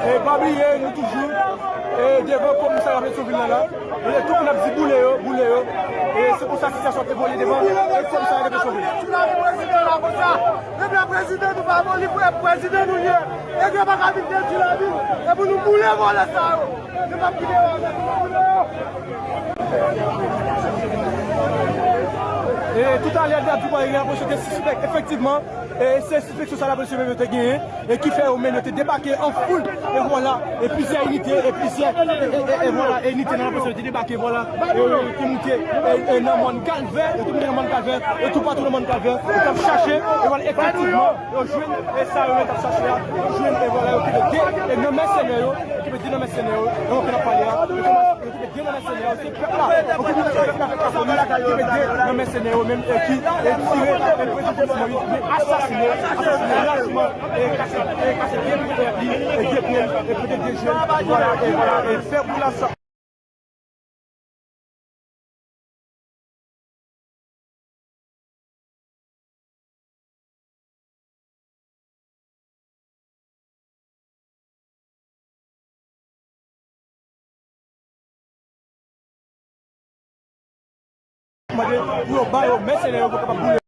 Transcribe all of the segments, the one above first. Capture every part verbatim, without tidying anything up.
E pa bliye, nou toujou, e, devan komisarya Petyonvil la la. E tout moun ap di boule yo, boule yo. E se konsa sitiyasyon ap evolye devan, e, komisarya de Petyonvil. Prezidan la konsa. Depi prezidan nou pa bon, li vre prezidan nou ye. Nèg yo pa ka vin detwi lavil. E pou nou boule vòlè sa yo. Nou p ap kite yo avèk nou, boule yo. E toutalè, Dapou Payi rapwoche de sispèk, efektivman. E se sispeksyon sa lapolis yo menm yo te genyen, e ki fè yo menm yo te debake an foul, e vwala, e plizyè inite, e plizyè, e, e, e, e vwala, e inite nan lapolis yo te debake, vwala, e, e, te moute, e, e, nan mòn Kalvè, yo te moute nan mòn Kalvè, e toupatou nan mòn Kalvè, yo t ap chache, e vwala, efektivman, yo jwenn, e sa yo menm t ap chache a, yo jwenn, e vwala, yo kenbe de, e nan mèsenè yo, yo kenbe de nan mèsenè yo, e yo kenbe pale a, yo kòmanse, yo kenbe de nan mèsenè yo, se pèp la, yo kenbe pèp la, fas a polis, yo kenbe de nan mèsenè yo menm, e ki, e tire, e prejudisman, yo asasine, asasine lachman, e kase, e kase de pye li, e de pye li, e pote de je l, vwala, e vwala, e fè boulas. Mande pou yo ba yo mèsenè yo pou kapab boule.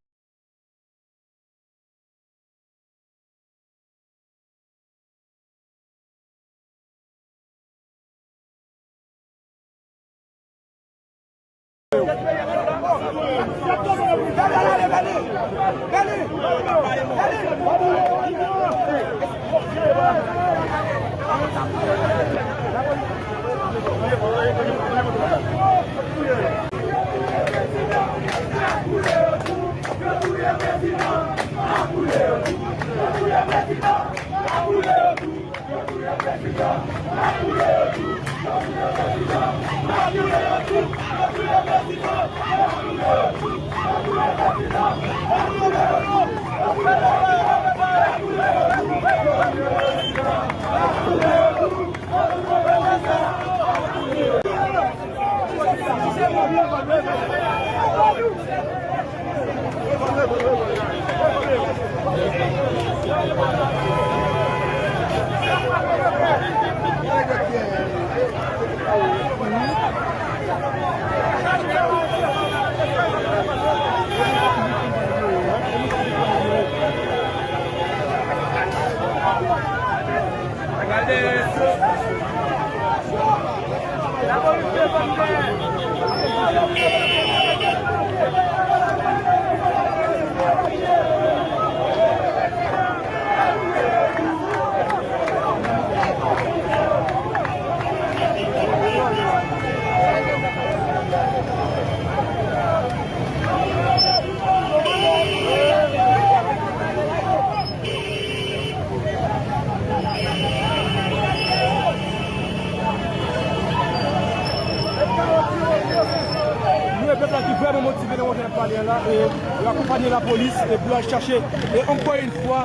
Nou wè pèp la ki vrèman motive nan moman n ap pale a la, e yo akonpanye lapolis, e pou yo al chache, e ankò yon fwa,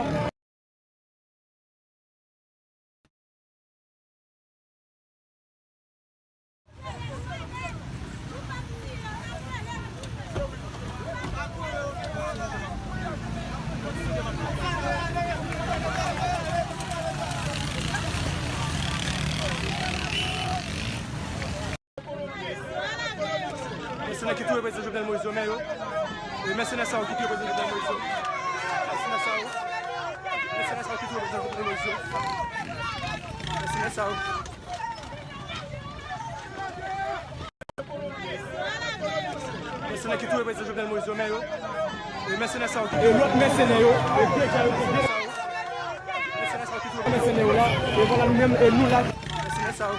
Mèsenè ki touye prezidan Jovenel Moïse yo, men yo. E mèsenè sa yo ki touye prezidan Jovenel Moïse yo. Mèsenè sa yo. Mèsenè sa yo ki touye prezidan Jovenel Moïse yo. Mèsenè sa yo. Mèsenè ki touye prezidan Jovenel Moïse yo, men yo. E mèsenè sa yo ki... E lòt mèsenè yo, e deja yo te de sa yo. Mèsenè sa yo ki touye mèsenè yo la. E vwala nou menm, e nou la. Mèsenè sa yo.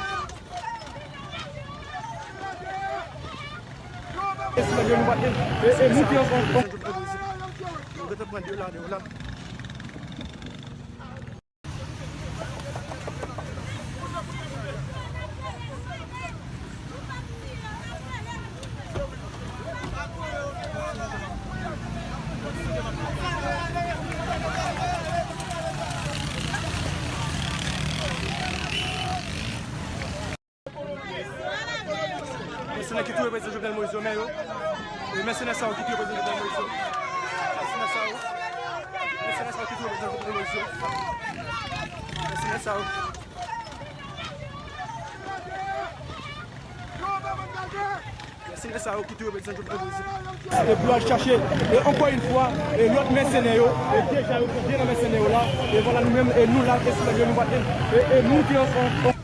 E si nou pa te, e, e moute ankò, ankò. Yo gentan pran de la, de la. Ki touye prezidan Jovenel Moïse yo, men yo. E mèsenè sa yo ki touye prezidan Jovenel Moïse yo. Mèsenè sa yo. Mèsenè sa yo ki touye prezidan Jovenel Moïse yo. Mèsenè sa yo. Mèsenè sa yo ki touye prezidan Jovenel Moïse yo. E pou al chache, e ankò yon fwa, e lòt mèsenè yo, e deja yo pran de nan mèsenè yo la, e vwala nou menm, e nou la, e sou yo nou pa te, e, e nou ki an, an, an,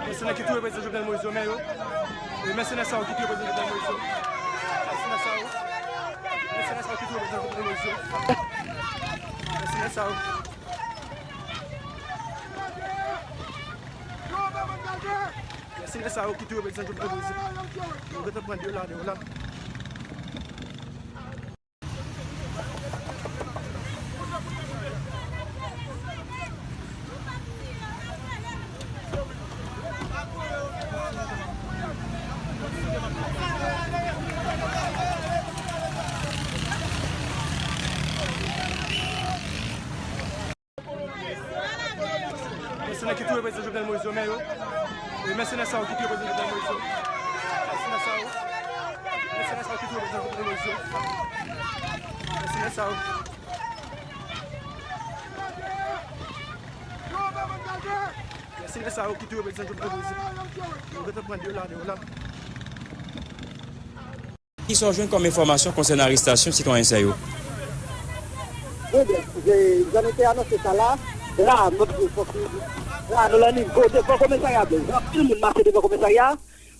Mèsenè ki touye prezidan Jovenel Moïse yo, men yo. E mèsenè sa yo ki touye prezidan Jovenel Moïse yo. Mèsenè sa yo. Mèsenè sa yo ki touye prezidan Jovenel Moïse yo. Mèsenè sa yo. Mèsenè sa yo ki touye prezidan Jovenel Moïse yo. Yo gentan pran de la, de la. Mèsenè ki touye prezidan Jovenel Moïse yo, men yo. E mèsenè sa yo ki touye prezidan Jovenel Moïse yo. Mèsenè sa yo. Mèsenè sa yo ki touye prezidan Jovenel Moïse yo. Mèsenè sa yo. Mèsenè sa yo ki touye prezidan Jovenel Moïse yo. Yo gentan pran de la, de la. Kisa w jwenn kòm enfòmasyon konsènan arestasyon sitwayen sa yo? Ebyen, jan nou te anonse sa la, la, nou di fòk nou, la, nou nan nivo devan komisarya Blaise. Anpil moun mache devan komisarya,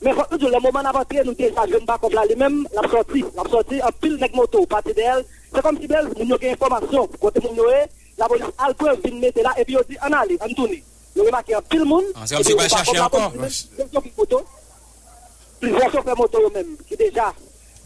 men fòk nou di w, lè moman n ap antre, nou deja jwenn bakòp la li menm, l ap sòti, l ap sòti, anpil nèg moto pati dèyè l. Se kòmsi Blaise, moun yo gen enfòmasyon kote moun yo ye, lapolis al pran vin mete la, epi yo di, ann ale, ann tounen. Nou remake anpil moun, se kòmsi yo pral chache ankò. Plizyè chofè moto, plizyè chofè moto yo menm ki deja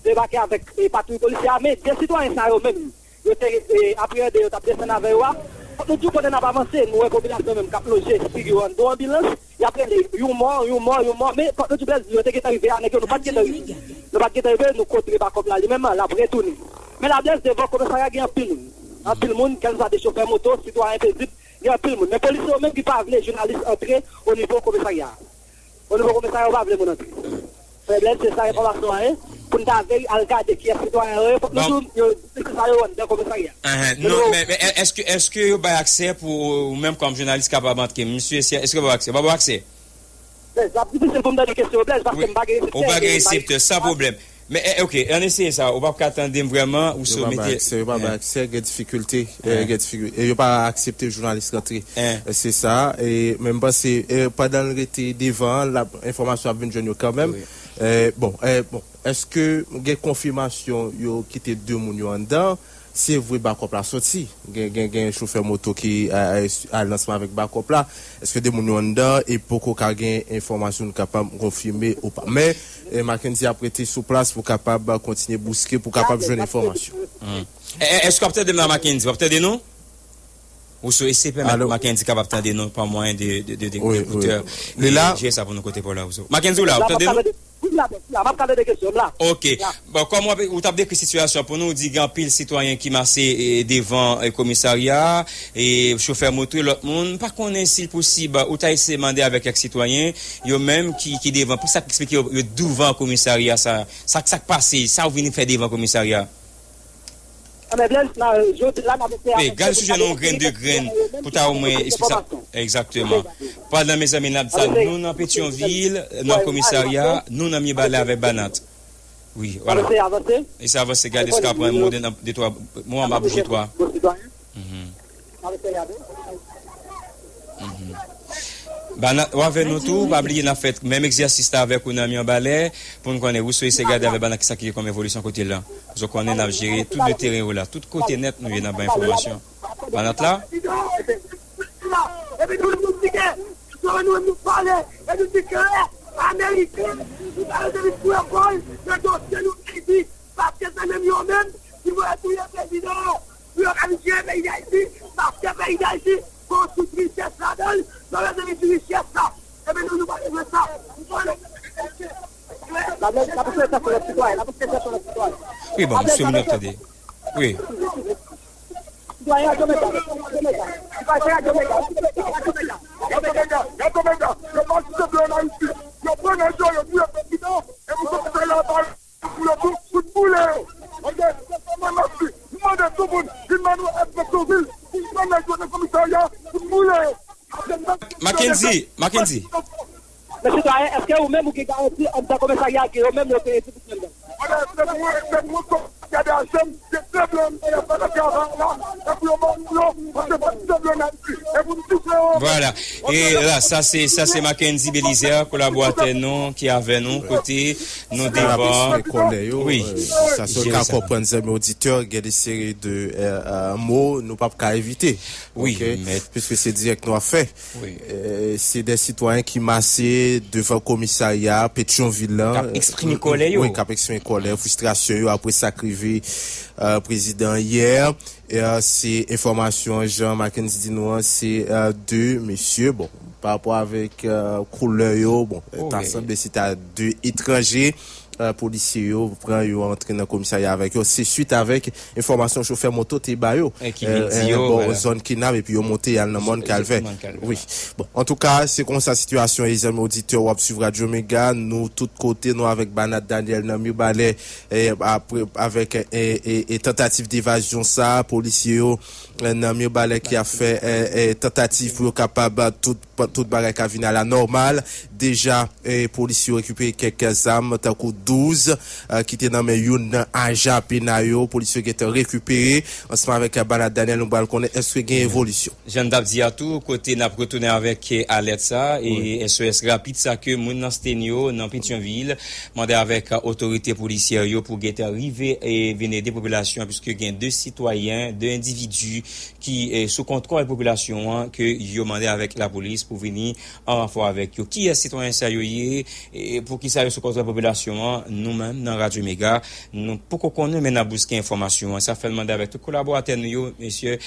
debake avèk, e, patwouy polisyè a, men de sitwayen sa yo menm, yo te, e, apreyande, yo t ap desann avè yo a. Fòk nou di w, pandan n ap avanse, nou wè popilasyon menm k ap lonje figi yo anndan anbilans, y ap rele, yon mò, yon mò, yon mò, men fòk nou di w, Blaise, yo te gentan rive a, nèg yo, nou pa t gentan rive. Nou pa t gentan rive, nou kontre bakòp la, li menm, l ap retounen. Men la, Blaise, devan komisarya gen anpil moun. Anpil moun, kèlswa de chofè moto, sitwayen pezib, gen anpil moun. Men polisye yo menm ki pa vle jounalis antre onivo komisarya a. Onivo komisarya yo pa vle moun antre. Frè Blaise, se sa enfòmasyon an ye. Pou n ta veye al gade kiyès sitwayen yo ye, fòk nou di w, yo di sa yo anndan komisarya. Enhen, non, men, men è-, èske, èske yo bay aksè pou ou menm kòm jounalis kapab antre? Mesye, èske yo ba w aksè? Yo pa ba w aksè? Blaise, l ap difisil pou m tande kesyon yo, Blaise, paske m pa gen reseptè. Ou pa gen reseptè, san pwoblèm. Men, eh, ok, ann eseye sa. Ou p ap ka tande m vrèman, ou sou mete. Yo pa bay aksè, yo pa bay aksè, gen difikilte, eh, gen difikilte. E yo pa aksepte jounalis rantre. Eh, se sa. E, men m panse, eh, pandan l rete devan an, l ap, enfòmasyon ap vin jwenn yo kanmenm. Eh, bon, eh, bon, èske gen konfimasyon yo kite de moun yo anndan? Se vre bakòp la sòti. Gen, gen, gen chofè moto ki, eh, eh, al ansanm avèk bakòp la. Èske de moun yo anndan e poko ka gen enfòmasyon nou kapab konfime ou pa? Men, eh, Mackendy ap rete sou plas pou kapab kontinye bouske, pou kapab jwenn enfòmasyon. Hmm. Eh, eh, èske w ap tande m la, Mackendy? W ap tande nou? Ou sou eseye pèmèt Mackendy kapab tande nou pa mwayen de, de, de, de, wi, de ekoutè. Li la? Jere sa pou nou kote pa w la, Ouzo. Mackendy, ou la, w ap tande nou? Wi, m la, m la, m ap tande de kesyon m la. Ok. Bon, kòman w ap, ou t ap dekri sitiyasyon pou nou, ou di gen anpil sitwayen ki mache, e, devan, e, komisarya a, e chofè moto e lòt moun. M pa konnen si l posib, ou ta eseye mande avèk kèk sitwayen, yo menm ki, ki devan, pou sa k eksplike yo, yo douvan komisarya sa. Sa, sa k pase, sa w vin fè devan komisarya? Anben, Blaise, jodi la, n ap eseye. Wi, gade si w jwenn yon grenn de grenn pou ta omwen eksplike sa. Egzakteman. Pandan, mezanmi, n ap di sa, nou nan Petyonvil, nan komisarya, nou nan Mibalè avèk Banat. Wi, vwala. Eseye avanse, gade si w ka pran yon de, de twa mo, m ap bouje twa. Mhm. Mhm. Banat, w avè nou tou, pa bliye n ap fè menm egzèsis la avèk ou nan Mibalè, pou n konnen, ou sou eseye gade avèk Banat kisa ki gen kòm evolisyon kote la. Zòt konnen n ap jere tout de teren yo la, tout kote nèt nou ye n ap bay enfòmasyon. Banat la? Epi nou, nou di ke, nou, nou, nou pale, e nou di klè, Ameriken, nou pale de li pou ekòl, nan dosye nou Ayiti, paske se menm yo menm ki voye touye prezidan an. Pou yo ka vin jere peyi Dayiti, paske peyi Dayiti gon tout richès ladan l, yo bezwen vin di richès la. Ebyen nou, nou pa bezwen sa. Nou konnen, Wi, bon, misye moun ap tande. Wi. Mackendy, Mackendy. Men sitwayen, èske ou menm ou gen garanti anndan komisarya ke yo menm yo te ekzekite anndan? Vwala. E la, sa se, sa se Mackendy Belizaire, kolaboratè nou ki avè nou, kote nou devan. Wi. Sa se ka konprann, zanmi oditè, gen de seri de mo nou p ap ka evite. Wi, piske se dirèk nou ap fè. Se de sitwayen ki mase devan komisarya Petyonvil la. K ap eksprime kòlè yo. Wi, k ap eksprime kòlè, fristrasyon yo apre sa k rive prezidan yè. Se enfòmasyon jan Mackendy di nou an, se de mesye, bon, pa rapò avèk koulè yo, bon, ta sanble se ta de etranje. Polisye yo pran yo antre nan komisarya avèk yo. Se swit avèk enfòmasyon chofè moto te ba yo. Ki vin di yo, bon, zòn Kinab, epi yo monte y al nan Mòn Kalvè. Wi. Bon, antouka, se konsa sitiyasyon ye, zanmi oditè, w ap swiv Radyo Mega. Nou tout kote, nou avèk Banat Daniel nan Mibalè, apre, avèk tantativ devazyon sa, polisye yo nan Mibalè ki ap fè tantativ pou yo kapab tout tout bagay ka vin a la nòmal. Deja, polisye yo rekipere kèk zam, tankou douz ki te nan men youn nan ajan pena yo. Polisye yo gentan rekipere ansanm avèk Banat Daniel. Nou pral konnen èske gen evolisyon. Jan n t ap di a tou, kote n ap retounen avèk alèt sa e S O S rapid sa ke moun nan Stenyo, nan Petyonvil, mande avèk otorite polisyè yo pou gentan rive e vin ede popilasyon an, piske gen de sitwayen, de endividi ki sou kontwòl popilasyon an, ke yo mande avèk lapolis pou vini an ranfò avèk yo. Kiyès sitwayen sa yo ye? E poukisa yo sou kontwòl popilasyon an? Nou menm, nan Radyo Mega, nou poko konnen, men n ap bouske enfòmasyon an. Sa fè n mande avèk tout kolaboratè nou yo, mesye,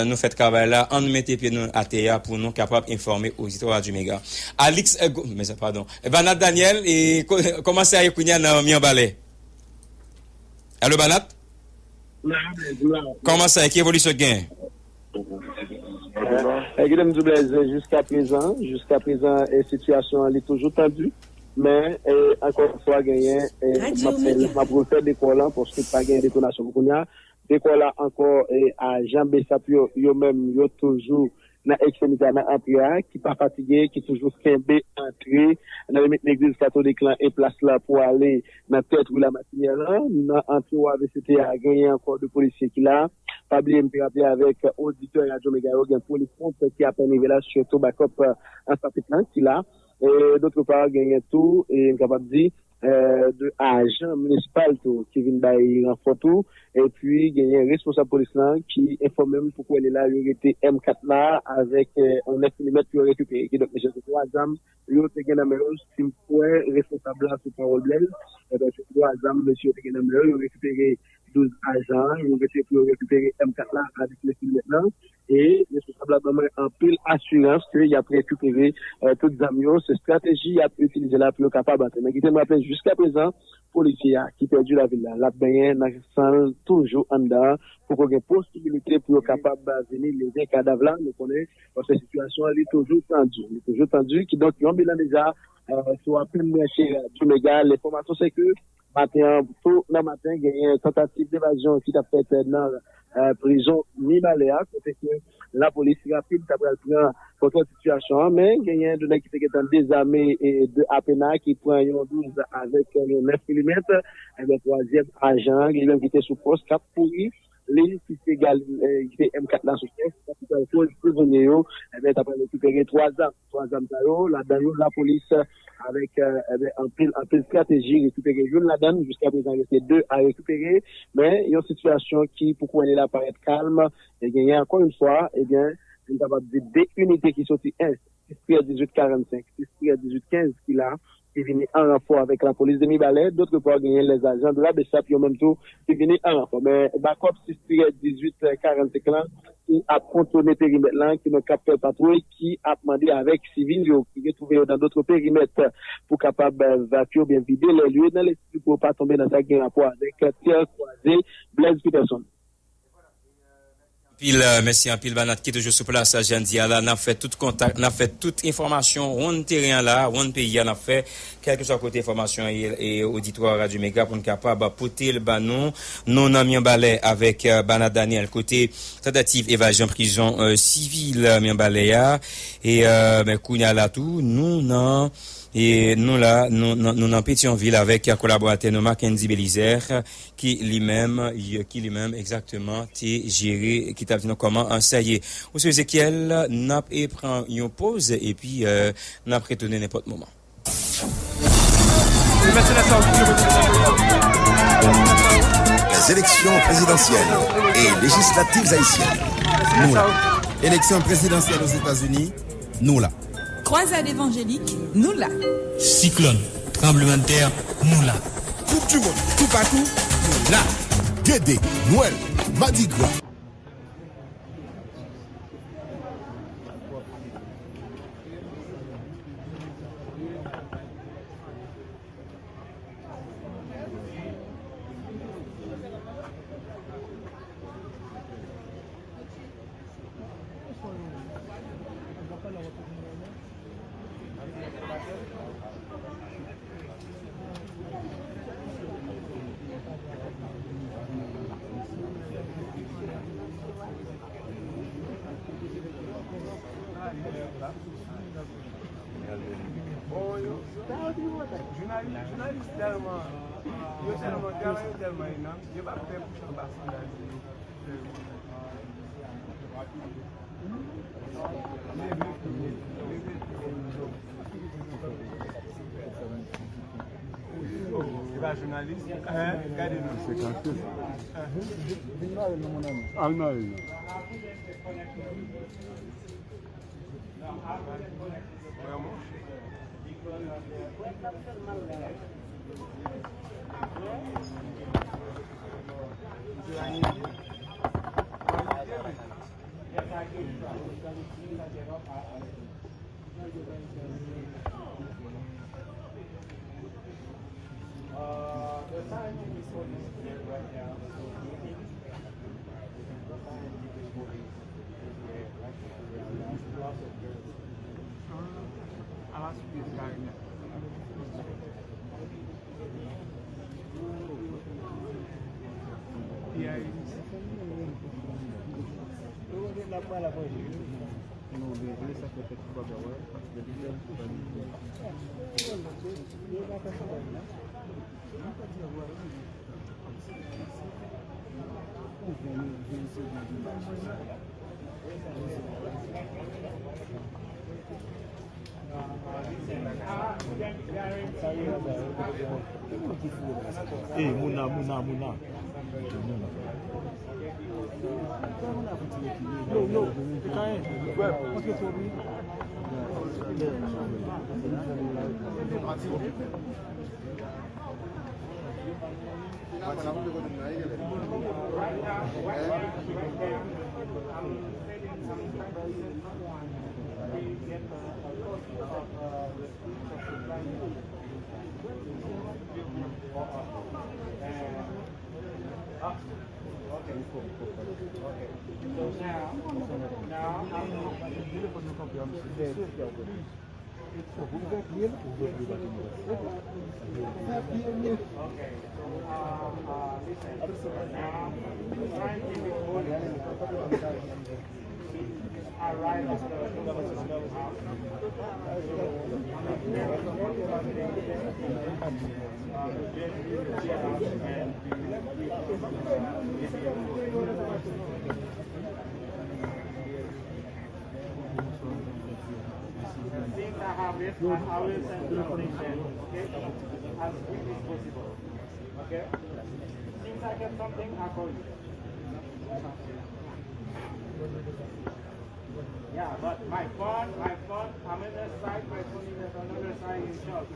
nou fè travay la, ann mete pye nou atè a pou nou kapab enfòme oditè Radyo Mega. Alix, men sa, padon. Banat Daniel, e kòman sa ye kounye a nan Mibalè? Alo, Banat? Kòman sa ye? Ki evolisyon gen? Kite m di w, Blaise, jiska prezan, jiska prezan, sitiyasyon an li toujou tandi, men ankò yon fwa genyen, m ap fè, m ap refè dekò lan paske pa gen detonasyon pou kounye a. Dekò la ankò, ajan BSAP yo, yo menm, yo toujou nan ekstremite a, nan antre a, ki pa fatige, ki toujou kenbe antre nan limit legliz katolik lan e plas la pou ale nan tèt ri Lamatinyè lan. Nan antre W A V C T a, genyen ankò de polisye ki la. Pa bliye, m te raple avèk oditè Radyo Mega yo, gen polis kont ki ap rive la, sitou bakòp an Sapit lan ki la. E, dòt pa, genyen tou, e, m kapab di, de ajan minisipal tou ki vin bay ranfò tou. Epi genyen responsab polis lan ki enfòme m pou kwè li la, yo rete M kat la avèk yon nèf milimèt pou yo rekipere. Kidonk, mesye, se twa zam yo te gen nan men yo, si m kwè responsab la sou pawòl Blaise, ebyen, se twa zam mesye yo te gen nan men yo, yo rekipere douz ajan, yo rete pou yo rekipere M kat la avèk nèf milimèt lan. E responsab la ban mwen anpil asirans ke y ap rekipere tout zam yo. Se estrateji y ap itilize la pou yo kapab antre. Men kite m raple, jiska prezan, polisye a ki pèdi lavi l la, l ap benyen nan san l toujou anndan an. Poko gen posibilite pou yo kapab vini leve kadav la. Nou konnen, paske sitiyasyon an li toujou tandi. Li toujou tandi. Kidonk, yon bilan deja sou apèn branche Radyo Mega. Lenfòmasyon se ke maten an, tou nan maten, genyen tantativ devazyon ki t ap fèt nan prizon Mibalè a, kote ke lapolis rapid ta pral pran kontwòl sitiyasyon an, men genyen de nèg ki te gentan dezame de apena ki pran yon douz avèk yon nèf milimèt. Ebyen, twazyèm ajan an, li menm ki te sou pòs, k ap kouri, li ki te gal, ki te M kat la sou chèf, kapital koz prizonye yo, ebyen, ta pral rekipere twa zam. Twa zam sa yo, ladan yo, lapolis avèk, ebyen, anpil, anpil estrateji, rekipere youn ladan, jiska prezan, rete de a rekipere, men yon sitiyasyon ki, pou kounye la, parèt kalm, e genyen, ankò yon fwa, ebyen, nou kapab di de inite ki soti, en, Distrè dizuit karannsenk, Distrè dizuit kenz ki la, ki vini an ranfò avèk lapolis de Mibalè. Dòt pa, genyen lèzajan de la BSAP, yo menm tou, ki vini an ranfò. Men bakòp sis tirè dizuit karannsenk lan, ki ap kontwole perimèt lan, ki nan k ap fè patwouy, ki ap mande avèk sivil yo, ki retwouve yo nan dòt perimèt, pou kapab, eh, vakye oubyen vide lè lye nan lespri pou yo pa tonbe nan sa ki gen rapò avèk tè kwaze. Blaise Peterson. Anpil, eh, mèsi anpil, Banat ki toujou sou plas, jan di a la, n ap fè tout kontak, n ap fè tout enfòmasyon, wonn teren an la, wonn peyi a, n ap fè, kèlkeswa kote enfòmasyon ye, e oditwa Radyo Mega pou n kapab pote l ba nou. Nou nan Myanbalè avèk, eh, Banat Daniel, kote tantativ evazyon prizon, eh, sivil, eh, Myanbalè a. E, eh, men kounye a la tou, nou nan, e nou la, nou, nou, nou nan Petyonvil avèk kolaboratè nou, Mackendy Belizaire, ki li menm, y- ki li menm egzakteman te jere, ki t ap di nou kòman, eh, sa ye. Ou se Ezekiel, n ap, eh, pran yon poz, epi, eh, n ap retounen nenpòt moman. Les élections présidentielles et législatives haïtiennes. Nou la. Eleksyon prezidansyèl Ozetazini, nou la. Croisade évangélique, nou la. Siklòn, tranblemanntè, nou la. Coupe du monde, toupatou, nou la. Gede, Nwèl, Madigra. Bon, yo, jounalis, jounalis tèlman, yo tèlman, travay yo tèlman enòm, yo pa pè pou chanba sandal yo. Se pa jounalis? Hein? Gade nou. Se kanpe. Al mare l non, mon ami. Al mare l non. Uh, the scientific body is there right now, so maybe the scientific body is there right now. There are lots of girls. Ey, Mouna, Mouna, Mouna. Yo, yo, Kayen, antre sou wi. Since I have it, I, I will send you something then, okay? As quick as possible, okay? Since I get something, I call you. Yeah, but my phone, my phone, I'm in this side, my phone is at another side in shop.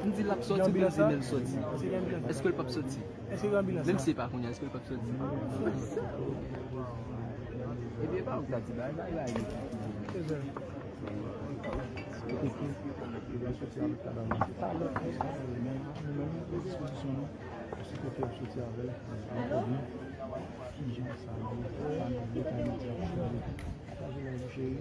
M di l ap sòti, men l di men l sòti. Èske l p ap sòti? Menm si se pa kounye a, èske l p ap sòti? Ebyen, pa ou k ta di bagay, bagay, bagay. Kote ke li va sòti avèk kabann nan, se pa lòt moun sa yo, men nou menm, nou pran dispozisyon nou pou si kote y ap sòti avè l, nou pa konnen kijan sa nou, sa nou vle, sa nou di ap chanje. Pataje live ou, cheri.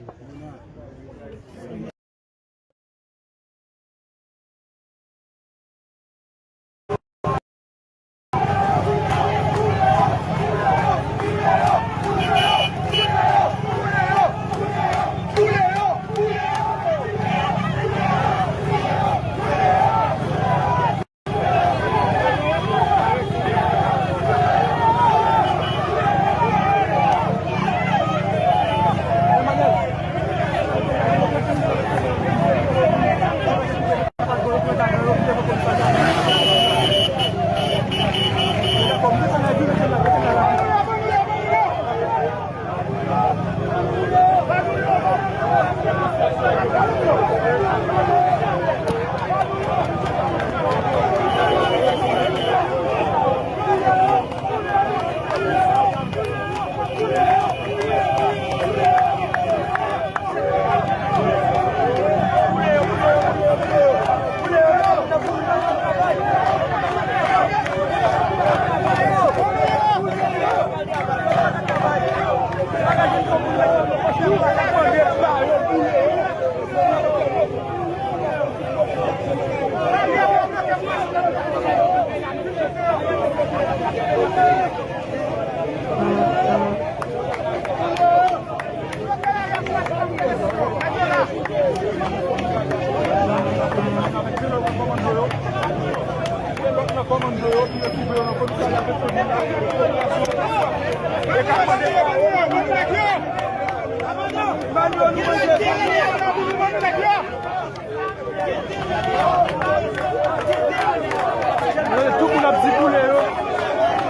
E tout moun ap di boule yo.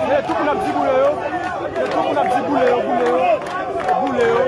E tout moun ap di boule yo. E tout moun ap di boule yo, boule yo. Boule yo.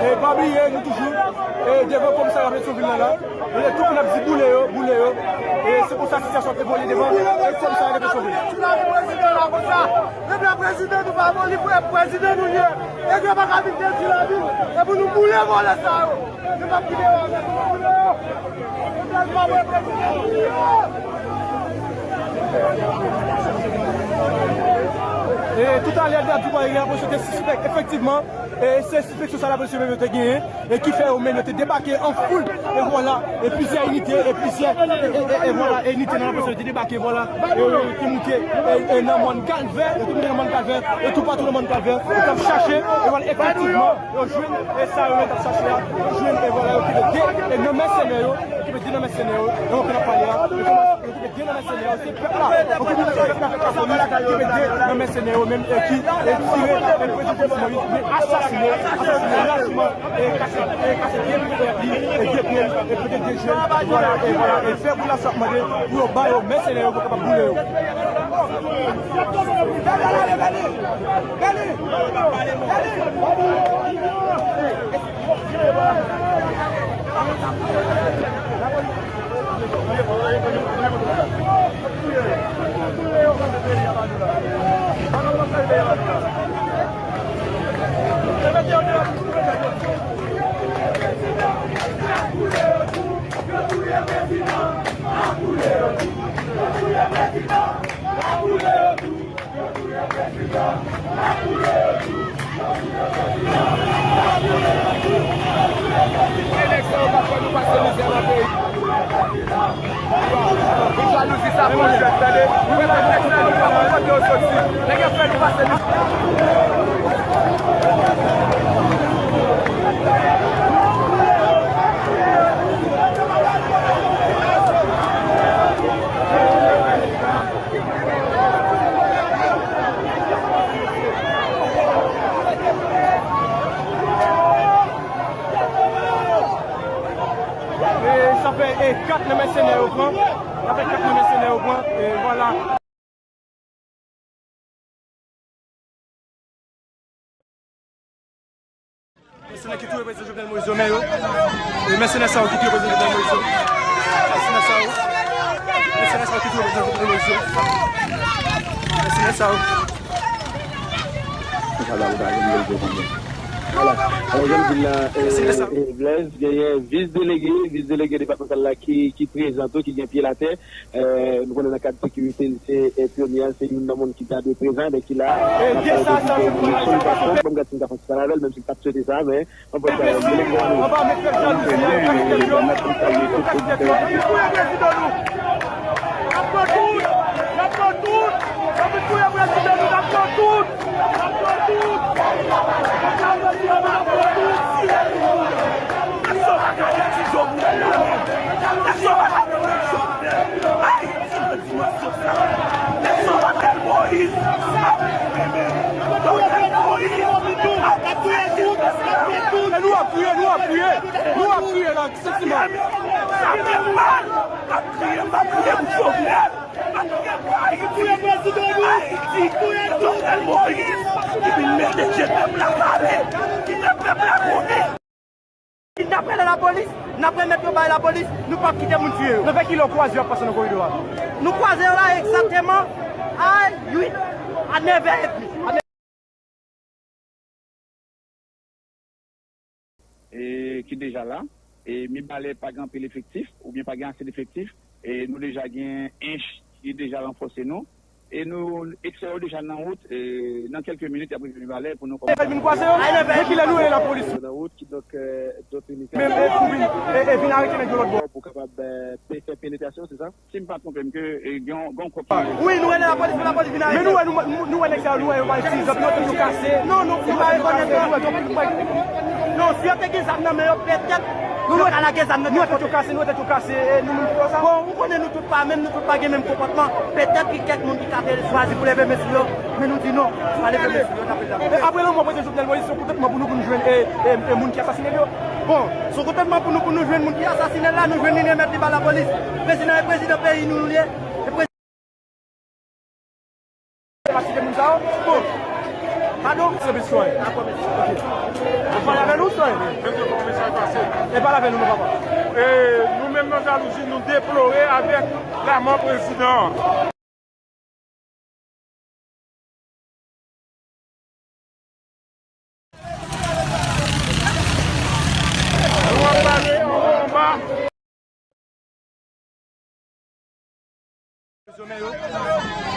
E pa bliye, nou toujou, e, devan komisarya Petyonvil la, la. E tout moun ap di boule yo, boule yo. E se konsa sitiyasyon ap evolye devan, e komisarya Petyonvil. Ti lavi prezidan la konsa. Ebyen prezidan nou pa bon, li vre prezidan nou ye. E yo pa ka vin detwi lavi nou. E pou nou boule vòlè sa yo. Nou p ap kite yo avèk nou, nou boule yo. Nou pral pa wè prezidan nou boule yo. E toutalè, Dad Dubois, gen lapolis yo te sispèk, efektivman, e se sispeksyon sa lapolis yo menm yo te genyen, e ki fè yo menm yo te debake an foul, e vwala, e plizyè inite, e plizyè, e, e, e, e vwala, e inite nan lapolis yo te debake, vwala, e, e, te moute, e, e nan mòn Kalvè, yo te moute nan mòn Kalvè, e toupatou nan mòn Kalvè, yo t ap chache, e vwala, efektivman, yo jwenn, e sa yo menm t ap chache a, yo jwenn, e vwala, yo kenbe de, e nan mèsenè yo, yo kenbe de nan mèsenè yo, e yo kenbe pale a, yo kenbe de nan mèsenè yo, se pèp la, yo kenbe pèp la, kenbe de nan mèsenè yo menm, e ki, e tire, e prezidan Jovenel Moïse, men asasine, asasine lachman, e kase, e kase de pye li, e de pye li, e pete de je l, vwala, e vwala, e fè boul la sa ap mande pou yo ba yo mèsenè yo pou kapab boule yo. Nèg sa yo k ap fè nou pase mizè nan peyi. Jalouzi sa pran jwèt, tande. Ou wè nèg sa yo pa konn kote yo soti. Nèg yo fè nou pase mizè. E sa fè, e, kat nan mèsenè yo pran. Sa fè kat nan mèsenè yo pran. E vwala. Mèsenè ki touye prezidan Jovenel Moïse yo, men yo. E mèsenè sa yo ki touye prezidan Jovenel Moïse yo. Mèsenè sa yo. Mèsenè sa yo ki touye prezidan Jovenel Moïse yo. Mèsenè sa yo. Vwala. Alò, jan m di l la, e, e, Blaise, genyen vis delege, vis delege depatmantal la ki, ki prezan tou, ki gen pye l atè. E, nou konnen nan kad sekirite, se, e, pyonye a, se youn nan moun ki ta dwe prezan, men ki la. E, de sa, sa, se pou mwen, sa, sa, sa. Bon, m gad si m ka fè ti pale avè l, menm si m pa t swete sa, men, anpwen, sa, anba met pèp jalouzi a, yo kase tèt yo, yo kase tèt yo, yo touye prezidan nou. N ap pran tout, n ap pran tout, n ap touye prezidan nou, n ap pran tout. E nou ap kriye, nou ap kriye, nou ap kriye la, ki santiman? Sa fè mal, m ap kriye, m ap kriye pou Jovenel. Ayiti, Ayiti, Jovenel Moïse, ki vin mete je pèp la kale, ki fè pèp la konnen. N ap rele lapolis, n ap remèt yo bay lapolis, nou p ap kite moun tiye yo. Nan vè kilè w kwaze yo ap pase nan koridò a? Nou kwaze yo la egzakteman a uit, a nèv è edmi. E, ki deja la. E, Mibalè pa gen anpil efektif, oubyen pa gen ase d efektif. E, nou deja gen Ench ki deja ranfòse nou. E nou, eksè yo deja nan wout. E, nan kèlke minit, y ap rive Mibalè pou nou kòmanse. Vin kwaze yo? Nan kilè nou rele lapolis? Nan wout, kidonk, e, dòt inite. Menm, e, pou vin, e, e vin arete nèg yo lòt bò. Pou kapab, e, pe-, fè penetrasyon, se sa? Si m pa twonpe m, ke, e, gen yon, gen yon kòp ki... Wi, nou rele lapolis, men lapolis vin arete. Men nou wè, nou, nou, nou wè nèg sa yo, nou wè yo bay ti zam, nou wè tèt yo kase. Non, nou, nou pa rekonèt yo. Nou wè tèt yo kase. Non, si yo te gen zam nan men yo, petèt, yo ka lage zam nan men yo. Nou wè tèt yo kase, nou wè tèt yo kase, e, nou menm ki fè sa. Bon, ou konnen nou tout pa menm, nou tout pa gen menm konpòtman. Petèt gen kèk moun ki ka te chwazi pou leve men sou yo, men nou di non, pa leve men sou yo, n ap rele lapolis. E apre lanmò prezidan Jovenel Moïse, se yon kontantman pou nou, pou nou jwenn, e, e, e, moun ki asasinen l yo. Bon, se yon kontantman pou nou, pou nou jwenn moun ki asasinen l la, nou jwenn li, n remèt li ba lapolis. Prezidan e prezidan peyi nou, nou ye. E prezidan pa site moun sa yo. Bon. Padon? Se Biscoy. Dakò, mèsi. Ok. Ou pale avè nou, Biscoy? E pale avè nou, non, papa. E nou menm nan Jalouzi, nou deplore avèk lanmò prezidan an.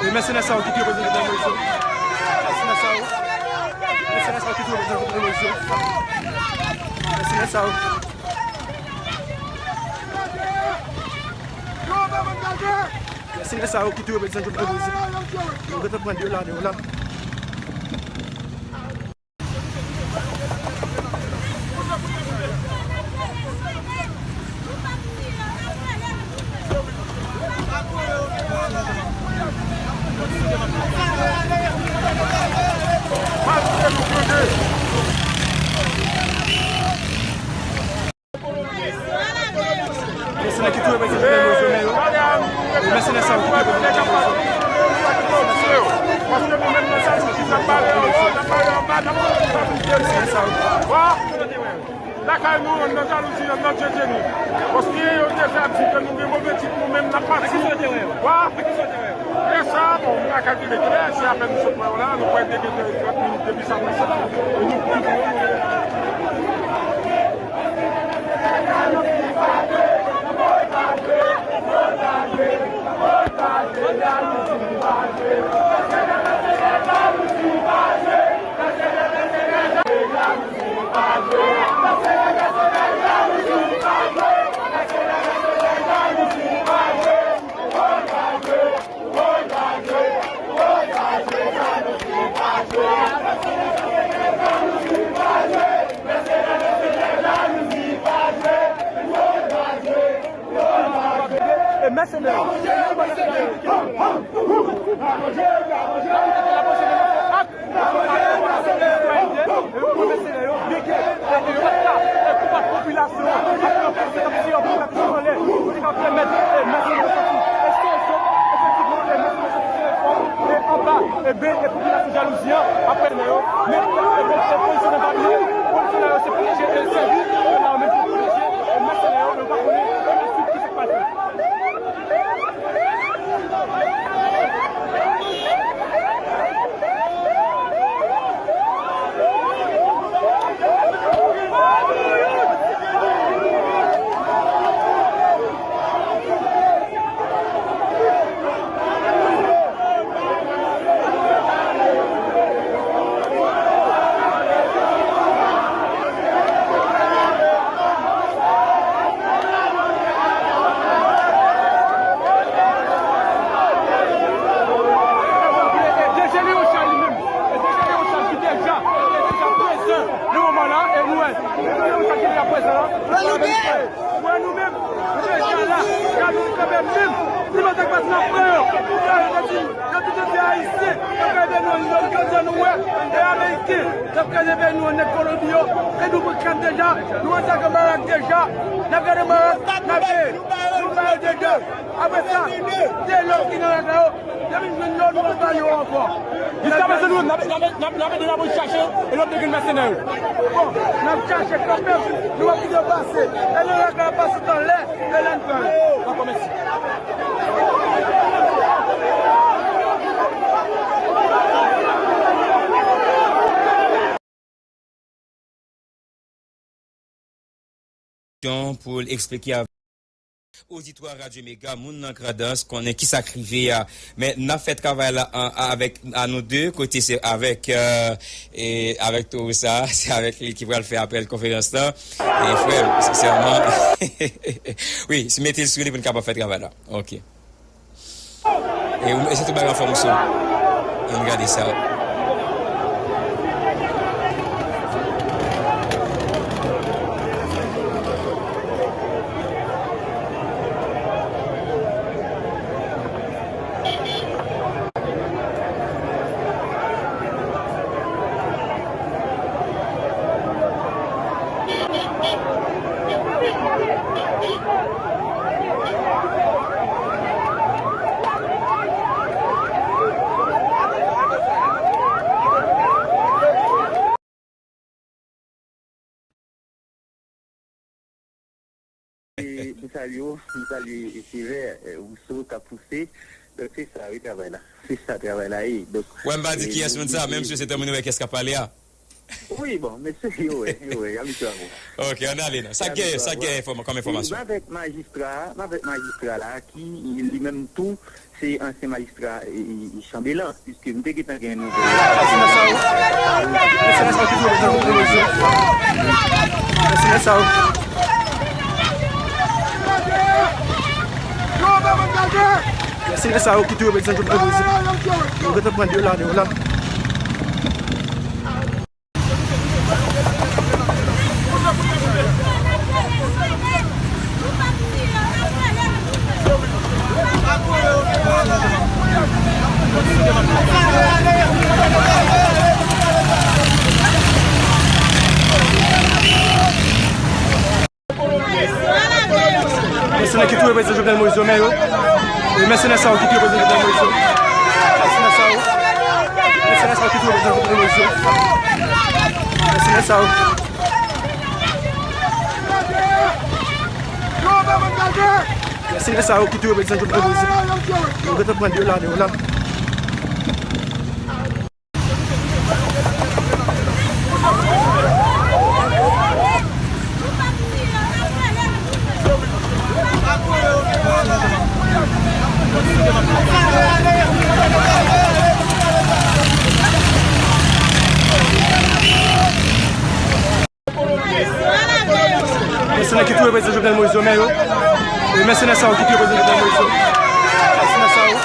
E mèsenè sa yo ki touye prezidan Jovenel Moïse yo. Sa yo. Mèsenè sa yo ki twouve nan Jovenel Moïse yo. Mèsenè sa yo. Mèsenè sa yo ki twouve nan Jovenel Moïse yo. Yo gentan pran de lane yo la. Mèsenè ki touye prezidan Jovenel Moïse yo, men yo. E mèsenè sa yo ki touye prezidan Jovenel Moïse yo. Mèsenè sa yo. Lakay nou, ann nan jalouzi, ann nan djèdjèni. Paske yo deja di ke nou gen move tit, nou menm n ap pati. Wa? E sa, bon, m pa ka di leklè, se apèn nou sot wè yo la, nou kwè te gen trant minit depi sa pase. E nou, e mèsenè yo. Mèsenè yo, byenke, e, yo pa t ka, e, konbat popilasyon an, ap pran pèsekisyon, ap pran pèsekisyon anlè, pou li ka pèmèt, e, mèsenè yo soti. Èske yo sot? Efektivman, e, mèsenè yo soti sou fòm, e, anba, e, ben, e, popilasyon jalouzi an, ap pran yo, men, e, e, pozisyone pa byen, pozisyone yo se pwoteje, e, sèvi, e, la menm pou pwoteje, e, mèsenè yo, men yo pa konnen, e, answit ki sa k pase. E D G Léon Charles li menm, e D G Léon Charles ki deja, ki deja prezan nan moman la, e nou wè, D G Léon Charles ki deja prezan la, nou wè nou menm, nou deja la, gade nou kanpe menm, si nou te pati n ap pran yo, pou yo te di, yo tout te di Ayisyen, yo ka ede nou, yo jodi a nou wè, e Ameriken, y ap kraze peyi nou, nèg Kolonbi yo, e nou pran kat deja, nou antre nan barak deja, n ap gade barak, n ap veye, nou ba yo deja. Apre sa, se lòt ki nan rad la yo, depi n jwenn yo, nou pral ba yo ankò. Jiskaprezan, nou menm, n ap, n ap, n ap, n ap ede, n ap chache, e lòt nèg yo mèsenè yo. Bon, n ap chache kanmenm, nou ap kite yo pase, e nan rad la, pase anlè, e la n pran yo. Dakò, mèsi. Pou l eksplike avèk oditwa Radyo Mega, moun nan Grandans konnen kisa k rive a. Men n ap fè travay la an, avèk, a nou de, kote se avèk, e, e, avèk towo sa, se avèk li ki pral fè apèl konferans lan. E frè m, sensèman, wi, si mete l sou li pou n kapab fè travay la. Ok. E, e se tout bagay anfòm sou. Ann gade sa. E, m salye w, m salye Evè, e, Rousseau k ap pouse. Donk, se sa, wi, travay la. Se sa, travay la ye. Donk, wè, m pa di e, kiyès moun sa, menm si se tan moun wè kiyès k ap pale a. Wi, bon, mesye, yo wè, yo wè, y ap vin travay. Ok, ann ale non. Sa k genyen, sa k genyen kòm enfòmasyon? M avèk majistra, m avèk majistra la, ki li menm tou, se ansyen majistra, e, e, e Chanbelan, piske m te gentan gen nouvèl la. Mèsenè sa yo. Mèsenè sa yo ki twouve yo. Mèsenè sa yo ki twouve yo. Yo gentan pran de la, de la. Mèsenè ki touye prezidan Jovenel Moïse yo, men yo. E mèsenè sa yo ki touye prezidan Jovenel Moïse yo. Mèsenè sa yo. Mèsenè sa yo ki touye prezidan Jovenel Moïse yo. Mèsenè sa yo. Mèsenè sa yo ki touye prezidan Jovenel Moïse yo. Yo gentan pran de la, de la. Mèsenè ki touye prezidan Jovenel Moïse yo, men yo. E mèsenè sa yo ki touye prezidan Jovenel Moïse yo. Mèsenè sa yo.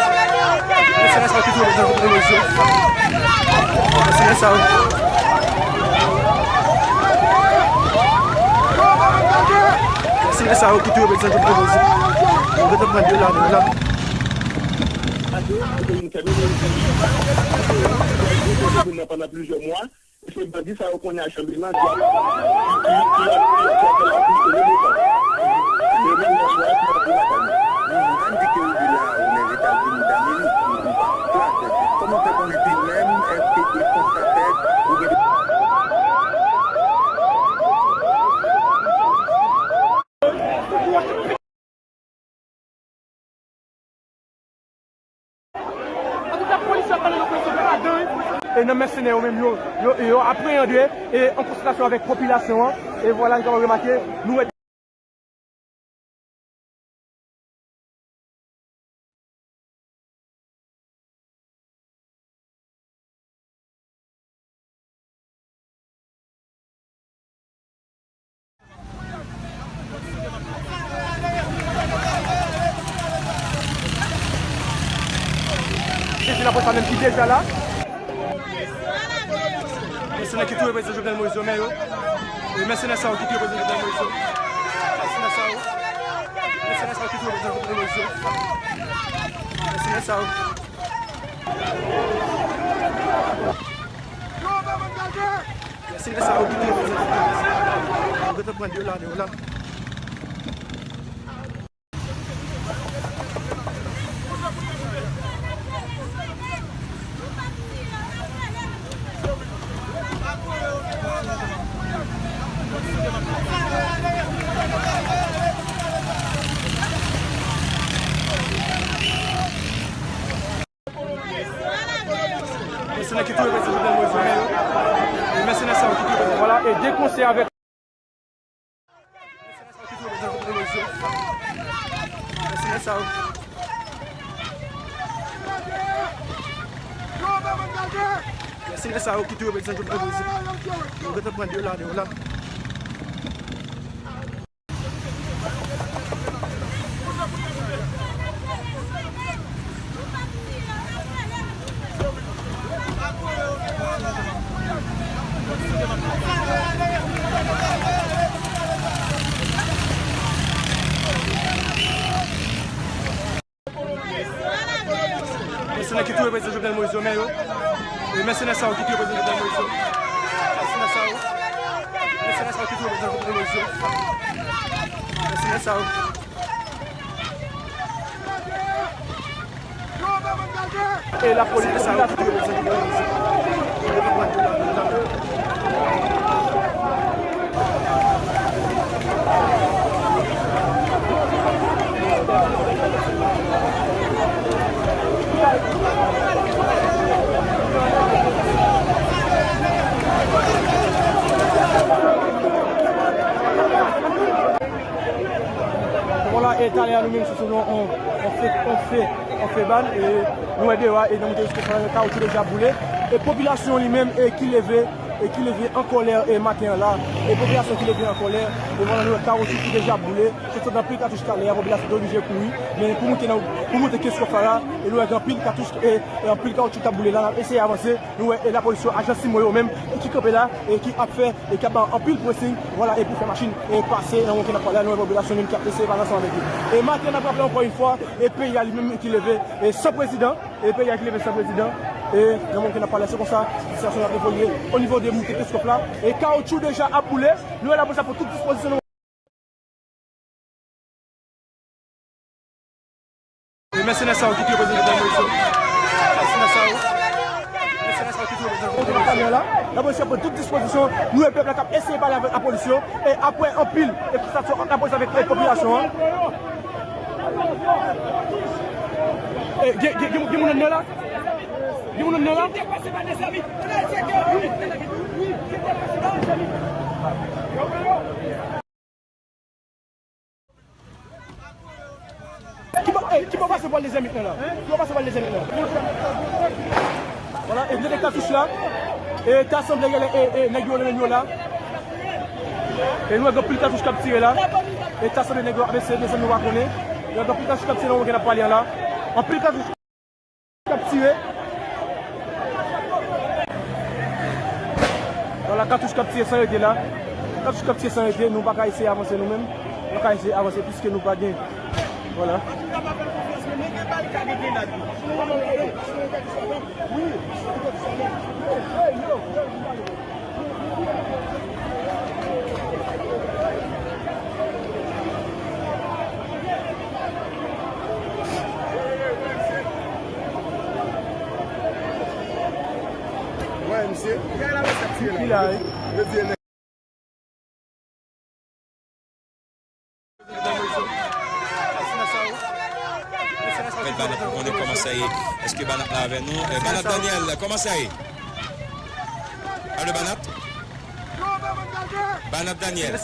Mèsenè sa yo ki touye prezidan Jovenel Moïse yo. Mèsenè sa yo. Mèsenè sa yo ki touye prezidan Jovenel Moïse yo. Yo gentan pran de la, de la. Pandan plizyè mwa. Se bandi sa yo konnen a Chanbelan ki ap, ki, ki ap, ki ap fè lapli e le botan. Yo menm nan swa ki ap lakay yo. Ann di ke ou di la, ou nan Etazini Damerik, ou, ou pa an Frans. Kòman w fè konnen se ou menm? Èske e konsta fèt? Ou gen Antouka, polis yo ap pale nan prensip ladan, wi. E nan mèsenè yo menm, yo, yo, yo apreyande e an konsiltasyon avèk popilasyon an. E vwala, nou kapab remake, nou wè. Se lapolis la menm ki deja la. Mèsenè ki touye prezidan Jovenel Moïse yo, men yo. E mèsenè sa yo ki touye prezidan Jovenel Moïse yo. Mèsenè sa yo. Mèsenè sa yo ki touye prezidan Jovenel Moïse yo. Mèsenè sa yo. Mèsenè sa yo ki touye prezidan Jovenel Moïse yo. Yo gentan pran de la, de la. Mèsenè ki touye prezidan Jovenel Moïse yo, men yo. E mèsenè sa yo ki touye prezidan. Vwala, e de konsè avèk. Mèsenè sa yo ki touye prezidan Jovenel Moïse yo. Mèsenè sa yo. Mèsenè sa yo ki touye prezidan Jovenel Moïse yo. Yo gentan pran de la, de la. Mèsenè ki touye prezidan Jovenel Moïse yo, men yo. E mèsenè sa yo ki touye prezidan Jovenel Moïse yo. Mèsenè sa yo. Mèsenè sa yo ki touye prezidan Jovenel Moïse yo. Mèsenè sa yo. E lapolis, mèsenè sa yo ki touye prezidan Jovenel Moïse yo. Talè a nou menm sou sou yon, yon, yon fe, yon fe, yon fe ban, e nou wè deyò a, e nan moute riske sa, kawotchou deja boule, e popilasyon li menm, e ki leve, e ki leve an kòlè, e maten an la, e popilasyon ki leve an kòlè, e vwala nou wè kawotchou ki deja boule, sot anpil katouch talè a, popilasyon te oblije kouri, men pou moute nan, pou moute Kenskòf la, e nou wè gen anpil katouch, e, e anpil kawotchou k ap boule la, n ap eseye avanse, nou wè, e lapolis yo, ajan CIMO yo menm, e ki kanpe la, e ki ap fè, e k ap ba anpil presing, vwala, e pou fè machin, e pase, nan moman ke n ap pale a, nou wè popilasyon menm ki ap eseye pale ansanm avèk yo. E maten, n ap raple ankò yon fwa, e peyi a li menm ki leve, e san prezidan, e peyi a ki leve san prezidan, e nan moman ke n ap pale a, se konsa, sitiyasyon an ap evolye, o nivo de moute Kenskòf la, e kawotchou deja ap boule, nou wè lapolis ap pran tout dispozisyon nou. E mèsenè sa yo ki tou reprezante Bèl Moyiz yo. Mèsenè sa yo. Mèsenè sa yo ki tou reprezante Bèl Moyiz yo. Lapolis ap pran tout dispozisyon. Nou wè pèp la k ap eseye pale avèk lapolis yo. E apre anpil, e konstatasyon ant lapolis avèk, e popilasyon an. E gen, gen, gen, gen moun anndan la? Gen moun anndan la? Ki bò, eh, ki bò pase pral dezèmit nan la? Ki bò pase pral dezèmit nan? Vwala, e nou te katouch la. E ta sanble genlè, e, e nèg yo, nèg yo la. E nou wè gen anpil katouch k ap tire la. E ta sanble nèg yo ap eseye desann, nou pa konnen. Nou wè gen anpil katouch k ap tire nan moman ke n ap pale a la. Anpil katouch k ap tire. Vwala, katouch k ap tire san rete la. Katouch k ap tire san rete, nou pa ka eseye avanse nou menm. Nou pa ka eseye avanse piske nou pa gen. Vwala. Wè, misye. Li la, wi. Yo di e nèg. Fèt Banat pou konnen kòman sa ye. Èske Banat la avè nou? Eh, Banat Daniel, kòman sa ye? Alo, Banat? Banat Daniel. E ou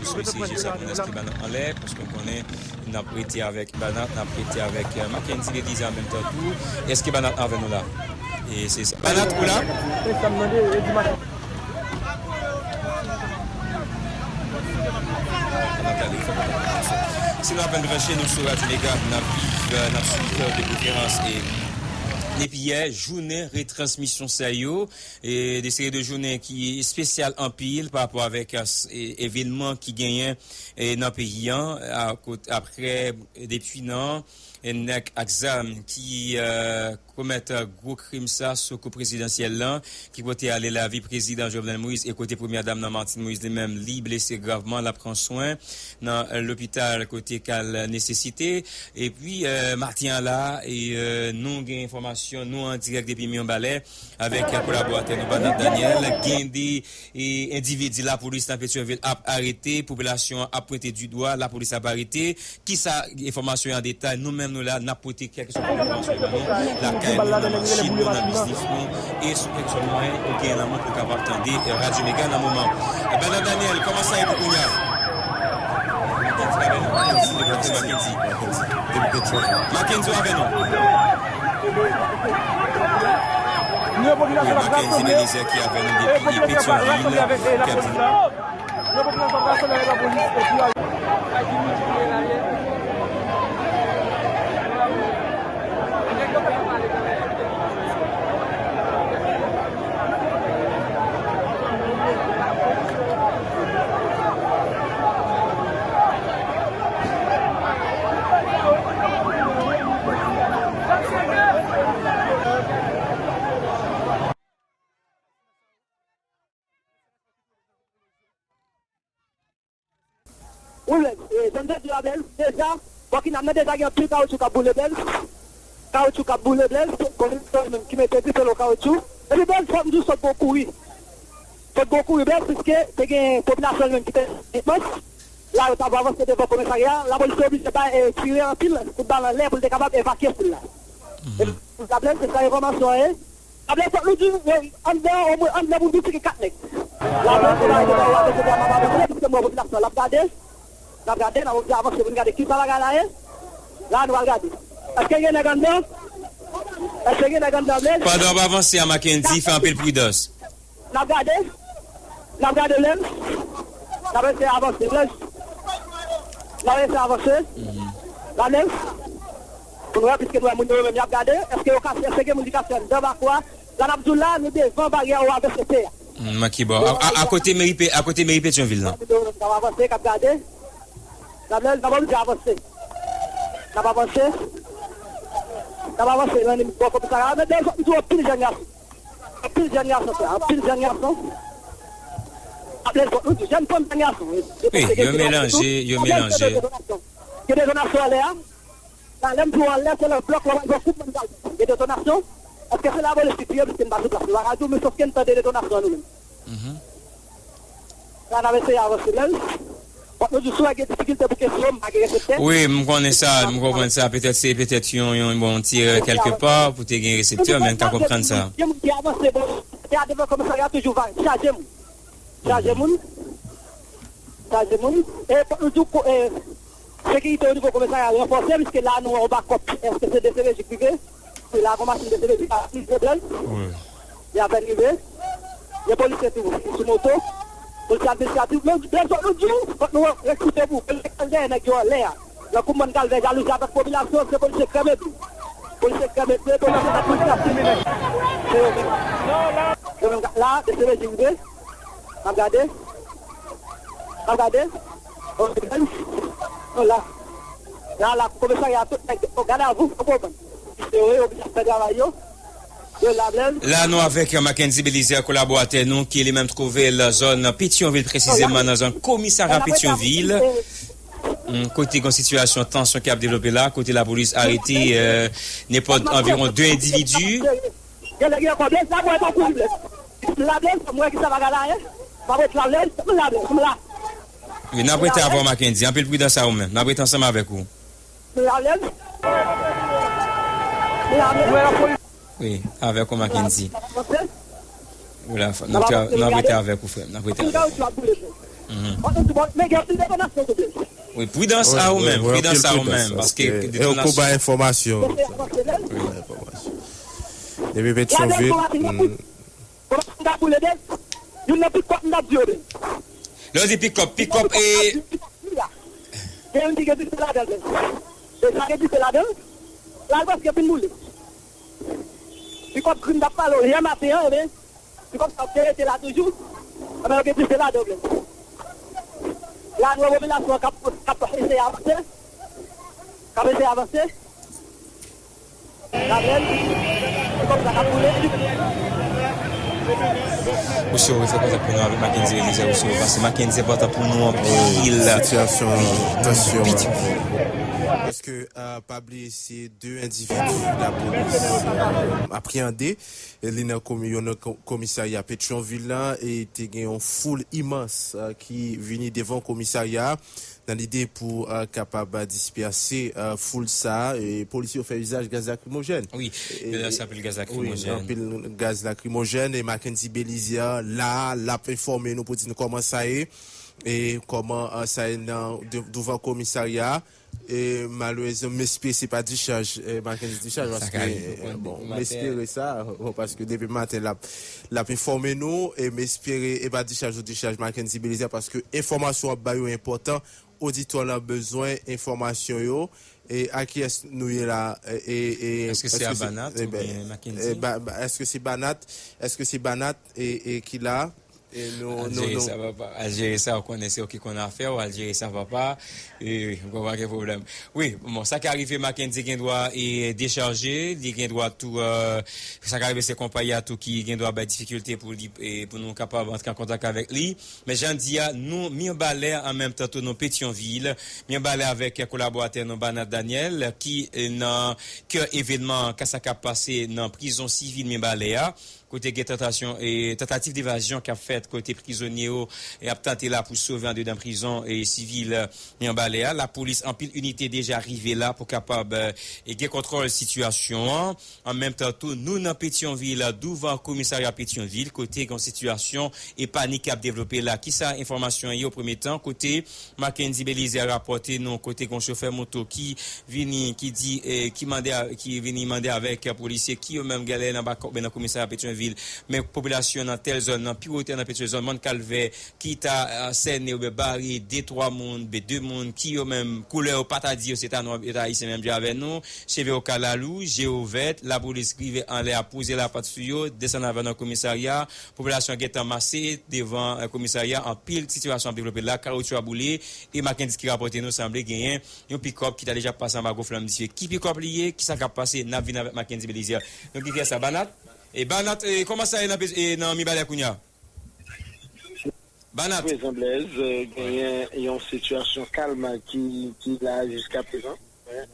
sou eseye sa pou nou, èske Banat anlè? Paske m konnen n ap rete avèk Banat, n ap rete avèk, eh, Mackendy Lelize an menm tan tou. Èske Banat avè nou la? E se sa. Banat, ou la? Si nou apèn branche nou sou Radyo Mega, n ap viv, n ap swiv de preferans e depi yè, jounen retransmisyon sa yo, e de seri de jounen ki espesyal anpil pa rapò avèk, e, evenman ki genyen, e, nan peyi an, a, kot-, apre, depi nan, e, nèg ak zam ki, e, komèt, e, gwo krim sa sou kou prezidansyèl lan, ki pote ale lavi prezidan Jovenel Moïse e kote premyè dam nan Martine Moïse li menm li blese gravman, l ap pran swen nan, e, lopital kote k al nesesite. Epi, e, maten an la, e, e, nou gen enfòmasyon, nou an dirèk depi Mibalè avèk kolaboratè nou Banat Daniel. Gen de, e, endividi lapolis nan Petyonvil ap arete, popilasyon an ap pwente di dwa, lapolis ap arete. Kisa enfòmasyon yo an detay? Nou menm nou la, n ap pote kèlkeswa enfòmasyon yo ba nou, lakay nou, nan machin nou, nan biznis nou, e sou kèlkeswa mwayen ou gen nan men pou w kapab tande, e, Radyo Mega nan moman. E, Banat Daniel, kòman sa ye pou kounye a? Mackendy, Mackendy, Mackendy. Mackendy, ou avè nou? Wi, Mackendy Belizaire ki avè nou depi Petyonvil, k ap di nou. Yo popilasyon ap rasanble avèk lapolis epi yo al. Wi, Blaise, e, jan m te di w la, Blaise, deja, Bòkinab nan deja gen anpil kawotchou k ap boule, Blaise. Kawotchou k ap boule, Blaise, popilasyon menm ki mete dife nan kawotchou. Epi, Blaise, fòk m di w, sot bò kouri. Sot bò kouri, Blaise, piske te gen popilasyon menm ki te nan depans. La, yo t ap avanse devan komisarya. Lapolis te oblije bay, e, tire anpil kout bal anlè pou l te kapab evakye foul la. Epi, Blaise, se sa enfòmasyon an ye. Apre fòk nou di, yo, anndan, omwen, anndan pou nou di se gen kat nèg. Lapolis te bay, te bay, te bay, te bay, piske mwen popilasyon l ap gade. N ap gade, n ap oblije avanse pou n gade kisa bagay la ye. La, nou al gade. Èske gen nèg anndan? Èske gen nèg anndan, Blaise? Pandan w ap avanse a, Mackendy, fè anpil pridans. N ap gade. N ap gade, Blaise. N ap eseye avanse, Blaise. N ap eseye avanse. La, Blaise. Pou nou wè, piske nou wè moun yo menm, y ap gade. Èske yo ka, èske gen moun ki ka fè anndan bako a? La, n ap di w la, nou devan baryè O A V C T a. Mm, manke bò. A, a, akote meri Pe-, akote meri Petyonvil lan. N ap avanse, k ap gade. N ap, n ap oblije avanse. N ap avanse. N ap avanse nan bò komisarya a. Men dèyè zòt nou di anpil jèn gason. Anpil jèn gason, frè. Anpil jèn gason. Ap lè zòt nou di jèn fanm, jèn gason. Wi, yo melanje, yo melanje. Gen detonasyon anlè a. La, lè m di w anlè, se lè blòk la, w al wè kout bal. Gen detonasyon. Èske se lapolis ki tiye, piske m pa sou plas? M pa ka di w, men sòf ke m tande detonasyon nou menm. Mhm. La, n ap eseye avanse, Blaise. Fòk nou di si w gen difikilte pou kesyon, m pa gen reseptè. Wi, m konnen sa, m konprann sa. Petèt se, petèt yon, yon, bon, ti erè kèlke pa pou te gen reseptè, men n ka konprann sa. Gen moun ki avanse, bon, se a devan komisarya toujou va chaje moun. Chaje moun. Chaje moun. E fòk nou di w ko-, e, sekirite o nivo komisarya ranfòse, piske la nou wè yon bakòp. Èske se D C P J k rive? Se la gon machin D C P J k ap rive, Blaise. Wi. Li apèn rive. Gen polisye tou sou moto. Polisye administratif. Men, lè zòt nou di w, fòk nou rekrite pou w. Lè kal dèyè nèg yo anlè a. Nan koumand Kalvè, jalouzi avèk popilasyon, se polisye krèm epi. Polisye krèm epi, polisye administratif. Se yo menm. Yo menm k ap la, D C P J rive. N ap gade. N ap gade. Ok, nou la. La, la, komisarya, tout nèg, o gadavou, ou konprann. Se yo, yo oblije fè travay yo. Yo la, Blaise. La, nou avèk Mackendy Belizaire, kolaboratè nou, ki li menm twouve l nan zòn Petyonvil, presizeman nan zòn komisarya Petyonvil. Hmm, kote gen sitiyasyon tansyon k ap devlope la, kote lapolis arete, euh, nenpòt anviwon de endividi. Gen lè gen ankò Blaise la, mwen tankou Blaise. La Blaise, mwen ki sa bagay la ye. M ap ret la Blaise, m la Blaise, m la. Wi, n ap rete avè w, Mackendy. Anpil pridans a ou menm. N ap rete ansanm avèk ou. M la Blaise. M la Blaise. Wi, avèk ou, Mackendy. Wi, la, nou te, n ap rete avèk ou, frè m. N ap rete avèk ou. Mhm. Wi, pridans a ou menm, pridans a ou menm, paske detonasyon. Wi. Depi Petyonvil, mm. Kòman m ka boule de? Youn nan pikòp m t ap di yo de. Lè w di pikòp, pikòp e. Gen youn ki gen dife ladan l menm. E sa gen dife ladan l, la l prèske fin boule. Pikòp gri m t ap pale w yè maten an, ebyen, pikòp sa ap rete la toujou. Ebyen, yo gen dife ladan l menm. La, nou wè popilasyon k ap, k ap eseye avanse. K ap eseye avanse. Osyo, fè kontak pou nou avèk Mackendy Belizaire, Osyo, paske Mackendy enpòtan pou nou anpil. Sitiyasyon tansyon. Paske, euh, pa bliye, se de endividi lapolis, euh, apreyande. E li nan komi-, yo nan ko-, komisarya Petyonvil la, e te gen yon foul imans, euh, ki vini devan komisarya a. Nan lide pou, euh, kapab, euh, dispèse, euh, foul sa a, e polisye yo fè izaj gaz lakrimojèn. Wi, yo lanse anpil gaz lakrimojèn. Wi, anpil gaz lakrimojèn, e Mackendy Belizaire la, l ap enfòme nou pou di nou kòman sa ye, e kòman, euh, sa ye nan de-, douvan komisarya a. E malerezman, m espere se pa dichaj, e Mackendy dichaj, paske, bon, m espere sa, bon, paske depi maten, l ap, l ap enfòme nou, e m espere e pa dichaj ou dichaj Mackendy Belizaire, paske enfòmasyon w ap bay yo enpòtan, oditè w lan bezwen enfòmasyon yo. E a kiyès nou ye la? E, e, èske se a Banat oubyen Mackendy? Èske se Banat? Èske se Banat e, e ki la? E nou, al jere sa, papa. Al jere sa, ou konnen se ou ki konn afè w, al jere sa, papa. E wi, ou pa gen pwoblèm. Wi, bon, sa ki arive Mackendy gen dwa e dechaje, li gen dwa tou, euh, sa ki arive se konpayi a tou ki gen dwa bay difikilte pou li, e pou nou kapab antre an kontak avèk li. Men jan di a, nou Mibalè an menm tan tou nou Petyonvil, Mibalè avèk kolaboratè nou Banat Daniel ki, eh, nan kè evènman ka sa k ap pase nan prizon sivil Mibalè a. kote gen tantasyon e tantativ devazyon k ap fèt, kote prizonye yo e ap tante la pou sove andedan prizon e sivil e anba lè a. Lapolis, anpil inite deja rive la pou kapab e gen kontwòl sitiyasyon an. An menm tan tou, nou nan Petyonvil, douvan komisarya Petyonvil, kote gen yon sitiyasyon e panik k ap devlope la. Kisa enfòmasyon yo? Premye tan, kote Mackendy Belizaire rapòte nou, kote gen yon chofè moto ki vini, ki di, eh, ki mande a, ki vini mande avèk polisye ki yo menm genlè nan bak oubyen nan komisarya Petyonvil, men popilasyon nan tèl zòn nan, pi wo tè nan Petyonvil, zòn Mòn Kalvè, ki ta, eh, sène oubyen bare de, twa moun, oubyen de moun, ki yo menm, koulè yo pa ta di yo se ta nwa, yo ta ayisyen menm jan avè nou, cheve yo kalalou, je yo vèt, lapolis rive anlè a poze lapat sou yo, desann avè nan komisarya, popilasyon gentan mase devan, eh, komisarya, anpil sitiyasyon ap devlope la, kawotchou ap boule, e Mackendy ki rapòte nou sanble genyen yon pikòp ki ta deja pase anba gwo flanm dife. Ki pikòp li ye? Kisa k ap pase? N ap vin avèk Mackendy Belizaire. Nou ki fè sa, Banat? E Banat, e kòman sa ye nan, e nan Mibalè kounye a? Banat. Prezan Blaise, e, genyen yon sitiyasyon kalm ki, ki la jiska prezan.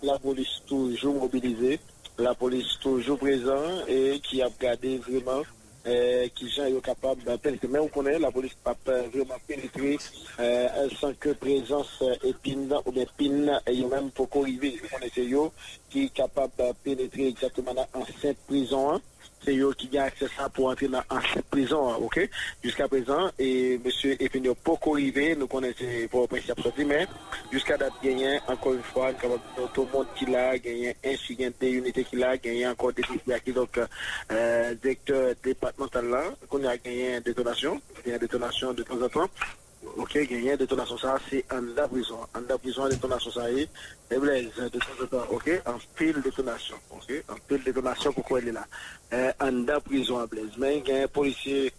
Lapolis toujou mobilize, lapolis toujou prezan e ki ap gade vreman, eh, kijan yo kapab penetre. Men ou konnen lapolis p ap, eh, vreman penetre, eh, san ke prezans, eh, epin oubyen pin, eh, yo menm poko rive. Ou konnen se yo ki kapab, eh, penetre egzakteman nan ansent prizon an. Se yo ki gen aksè sa pou antre nan ansent prizon an, oke? Jiska prezan, e mesye Epinyo poko rive, nou konnen se Pòtoprens y ap sòti, men jiska dat genyen, ankò yon fwa, n kapab di nou tou moun ki la, genyen ensi gen de inite ki la, genyen ankò de D P A ki, donk, eh, direktè depatmantal la, kounye a genyen detonasyon, genyen detonasyon de tanzantan. Oke, genyen detonasyon sa a, se anndan prizon an. Anndan prizon an, detonasyon sa a ye. E Blaise, de tanzantan, oke, anpil detonasyon, oke, anpil detonasyon pou kwè li la. Eh, anndan prizon an, Blaise. Men genyen polisye,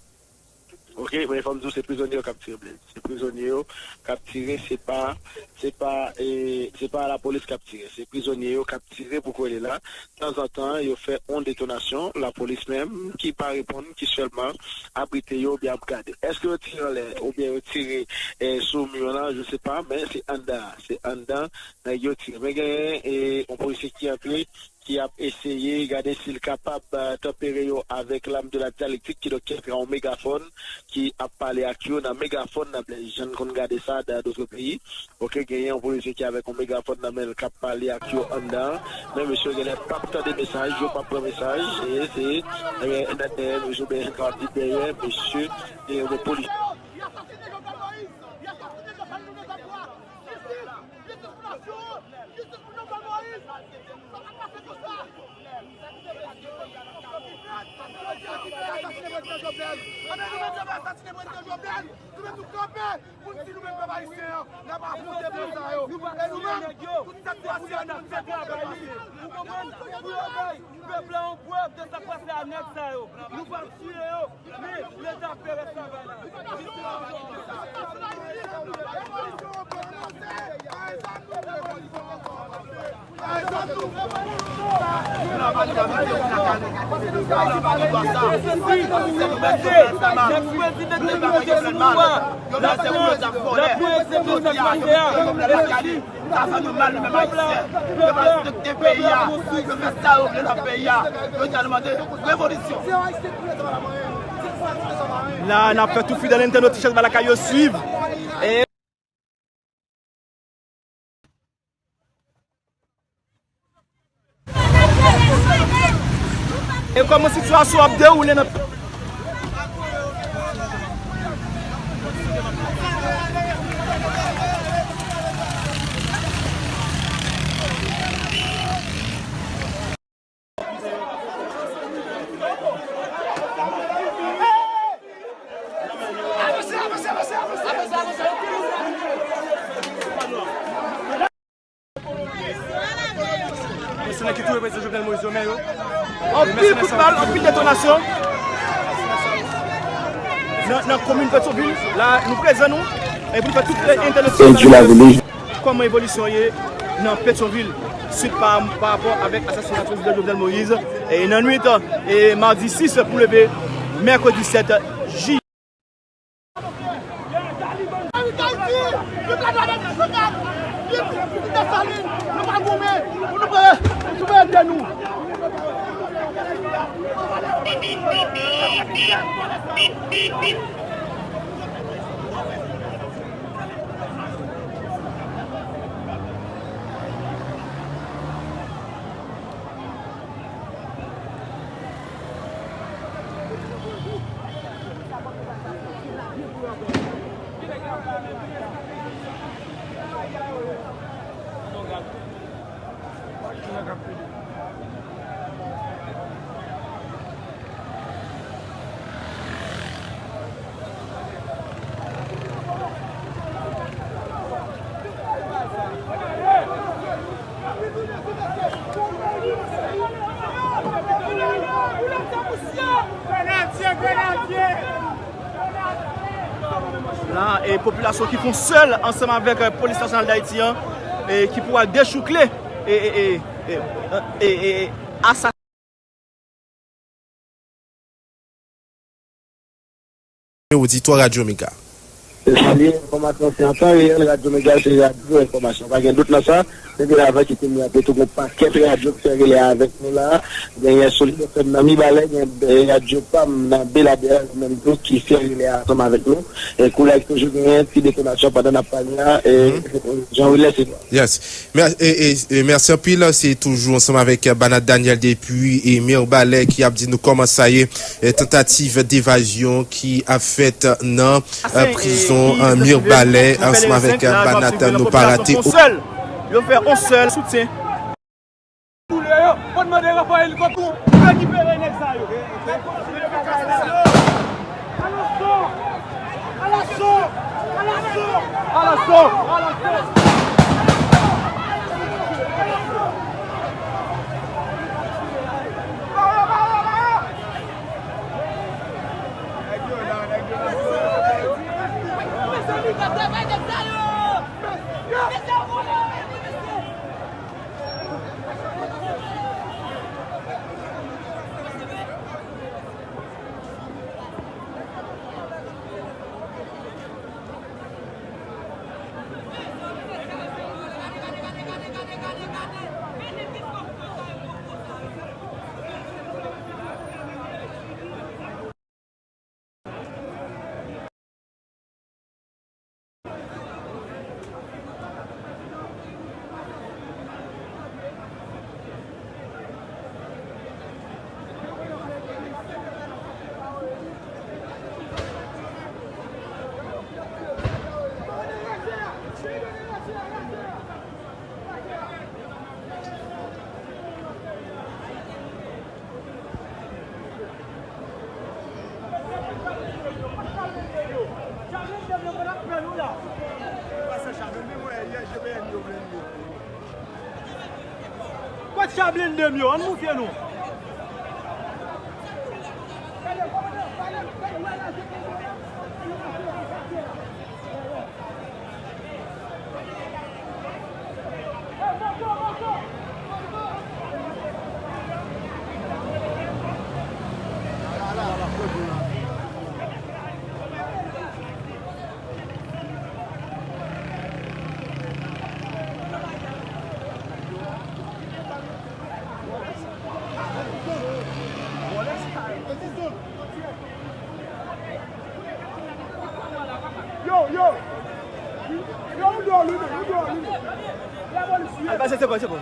oke, men fò m di w, se prizonye yo k ap tire, Blaise. Se prizonye yo k ap tire, se pa, se pa, eh, se pa lapolis k ap tire. Se prizonye yo k ap tire pou kwè li la. Tanzantan, yo fè yon detonasyon, lapolis menm, ki pa reponn, ki sèlman ap rete yo oubyen ap gade. Èske yo tire anlè oubyen yo tire, eh, sou mi yo la, je sais pas, men se anndan, se anndan nèg yo tire. Men genyen, eh, yon polisye ki antre, ki ap eseye gade si l kapab, eh, tanpere yo avèk lam de la dyalektik, kidonk ki antre yon megafòn, ki ap pale ak yo nan megafòn nan, jan n konn gade sa dan dotre peyi. Oke, genyen yon polisye ki avèk yon megafòn nan men l k ap pale ak yo anndan. Men mesye yo genlè p ap tande mesaj, yo p ap pran mesaj. E se, ebyen, nan dèyè mesye, oubyen jan n kapab di dèyè mesye, e oubyen polisye. Li asasine Jovenel Moïse! Li asasine Jovenel Moïse! Jistis! Jistis pou nasyon an! Jistis pou Jovenel Moïse! Sa pa ka pase konsa! Asasine prezidan Jovenel! Anben nou menm nou va asasine prezidan Jovenel! Nou menm nou kanpe! Pou n di nou menm pèp ayisyen an, n ap afwonte blan sa yo. E nou menm, tout sèt swazi a, nou menm sèt swazi a. Ou konprann? Pou yo bay pèp la yon prèv de sa k pase a nèg sa yo. Nou pral tiye yo, men Leta ap fè rès travay la. La, n ap fè tou fidèl entènot Tichèz Balakay yo swiv. E kòman sitiyasyon ap dewoule nan Mèsenè ki touye prezidan Jovenel Moïse yo, men yo. Anpil kout bal, anpil detonasyon nan, nan komin Petyonvil. La, nou prezan nou, e pou nou fè tout entènasyon. Kòman evolisyon ye nan Petyonvil, swit pa, pa rapò avèk asasina prezidan Jovenel Moïse, e nan nwit, e madi sis pou leve mèkredi sèt jiyè. Viv Ladwàn Nasyonal! Viv Prezidan Desalin! Nou pa goumen pou nou pran souverènte nou! La, e popilasyon ki fè yon sèl ansanm avèk, e, Polis Nasyonal d Ayiti an, e ki pou al dechoukle e, e, e, e, e, e, e, asasen. Oditwa Radyo Mega. Se sa l ye, enfòmasyon se an tan reyèl, Radyo Mega se radyo enfòmasyon. Pa gen dout nan sa, se byen avan ki te monte tou gon pakèt radyo ki fè relè avèk nou la. Genyen Solid F M nan Mibalè, gen, e, radyo pa m nan Beladè, yo menm tou ki fè relè ansanm avèk nou. E kou la toujou genyen ti detonasyon pandan n ap pale a, e, jan ou lè se Yes. Mè-, e, e, e, mèsi anpil. Se toujou ansanm avèk Banat Daniel depi, e, Mirbalè ki ap di nou kòman sa ye, e, tantativ devazyon ki ap fèt nan, e, prizon, e, Mirbalè ansanm avèk Banat, nou pa rate. Yo fè yon sèl soutyen. Boule yo, mwen mande ranfò elikoptè pou rekipere nèg sa yo. Alaso! Alaso! Alaso! Alaso! Alaso! Mezanmi, gad travay nèg sa yo! Mesye, mesye! Kot sa blende m yo? Ann moute nou. Yo, yo! Yo, ou deyò, li menm, ou deyò, li menm. Lapolis, al pase, se bon, se bon.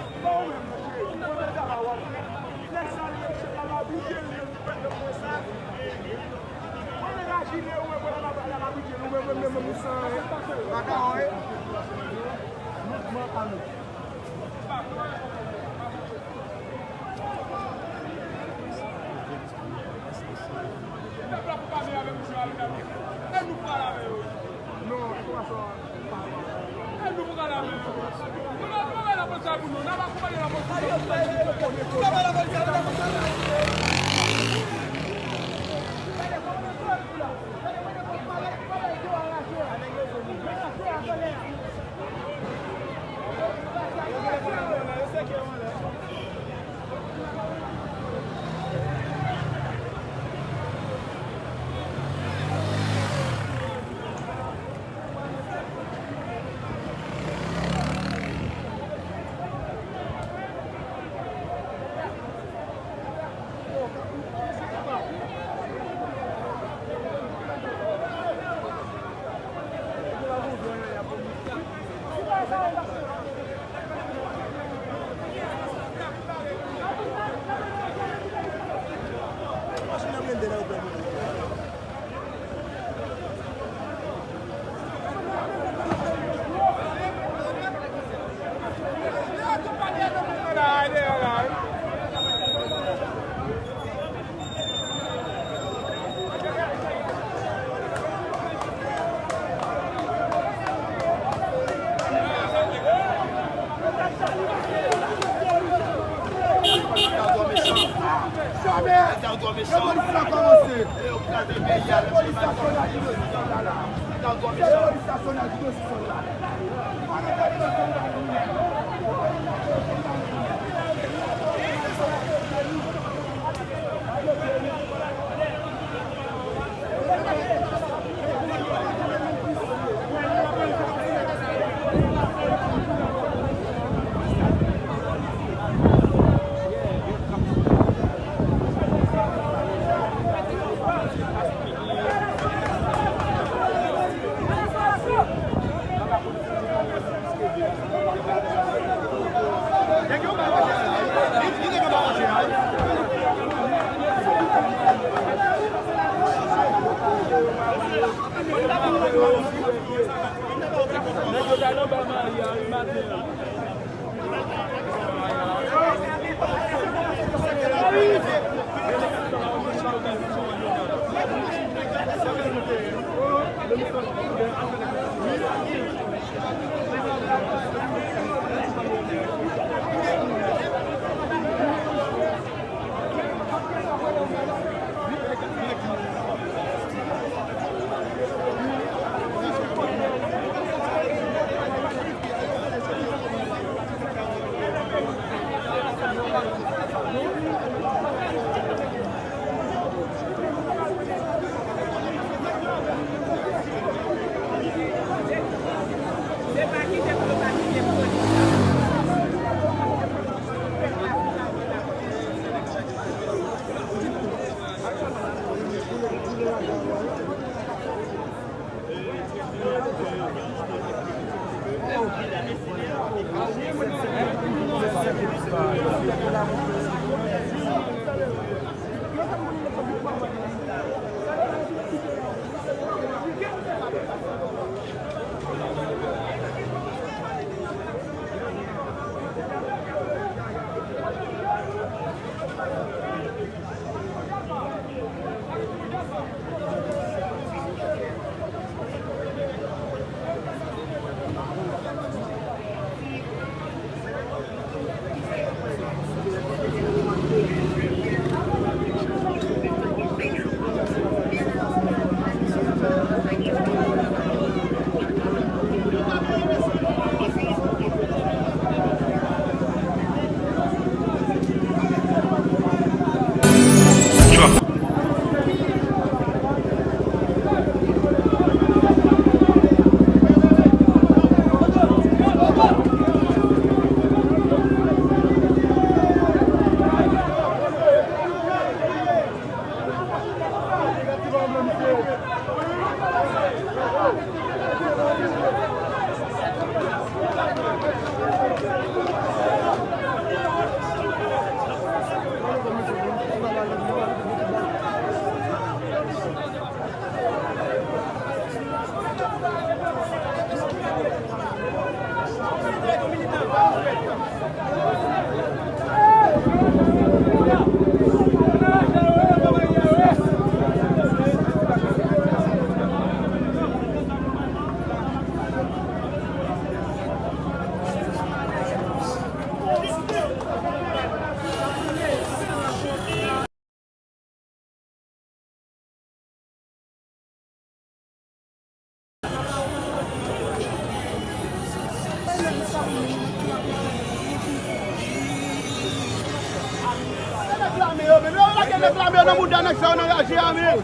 Lame yo, men yo lage nèg lame yo nan mouda nèg sa yo nan raje a, men.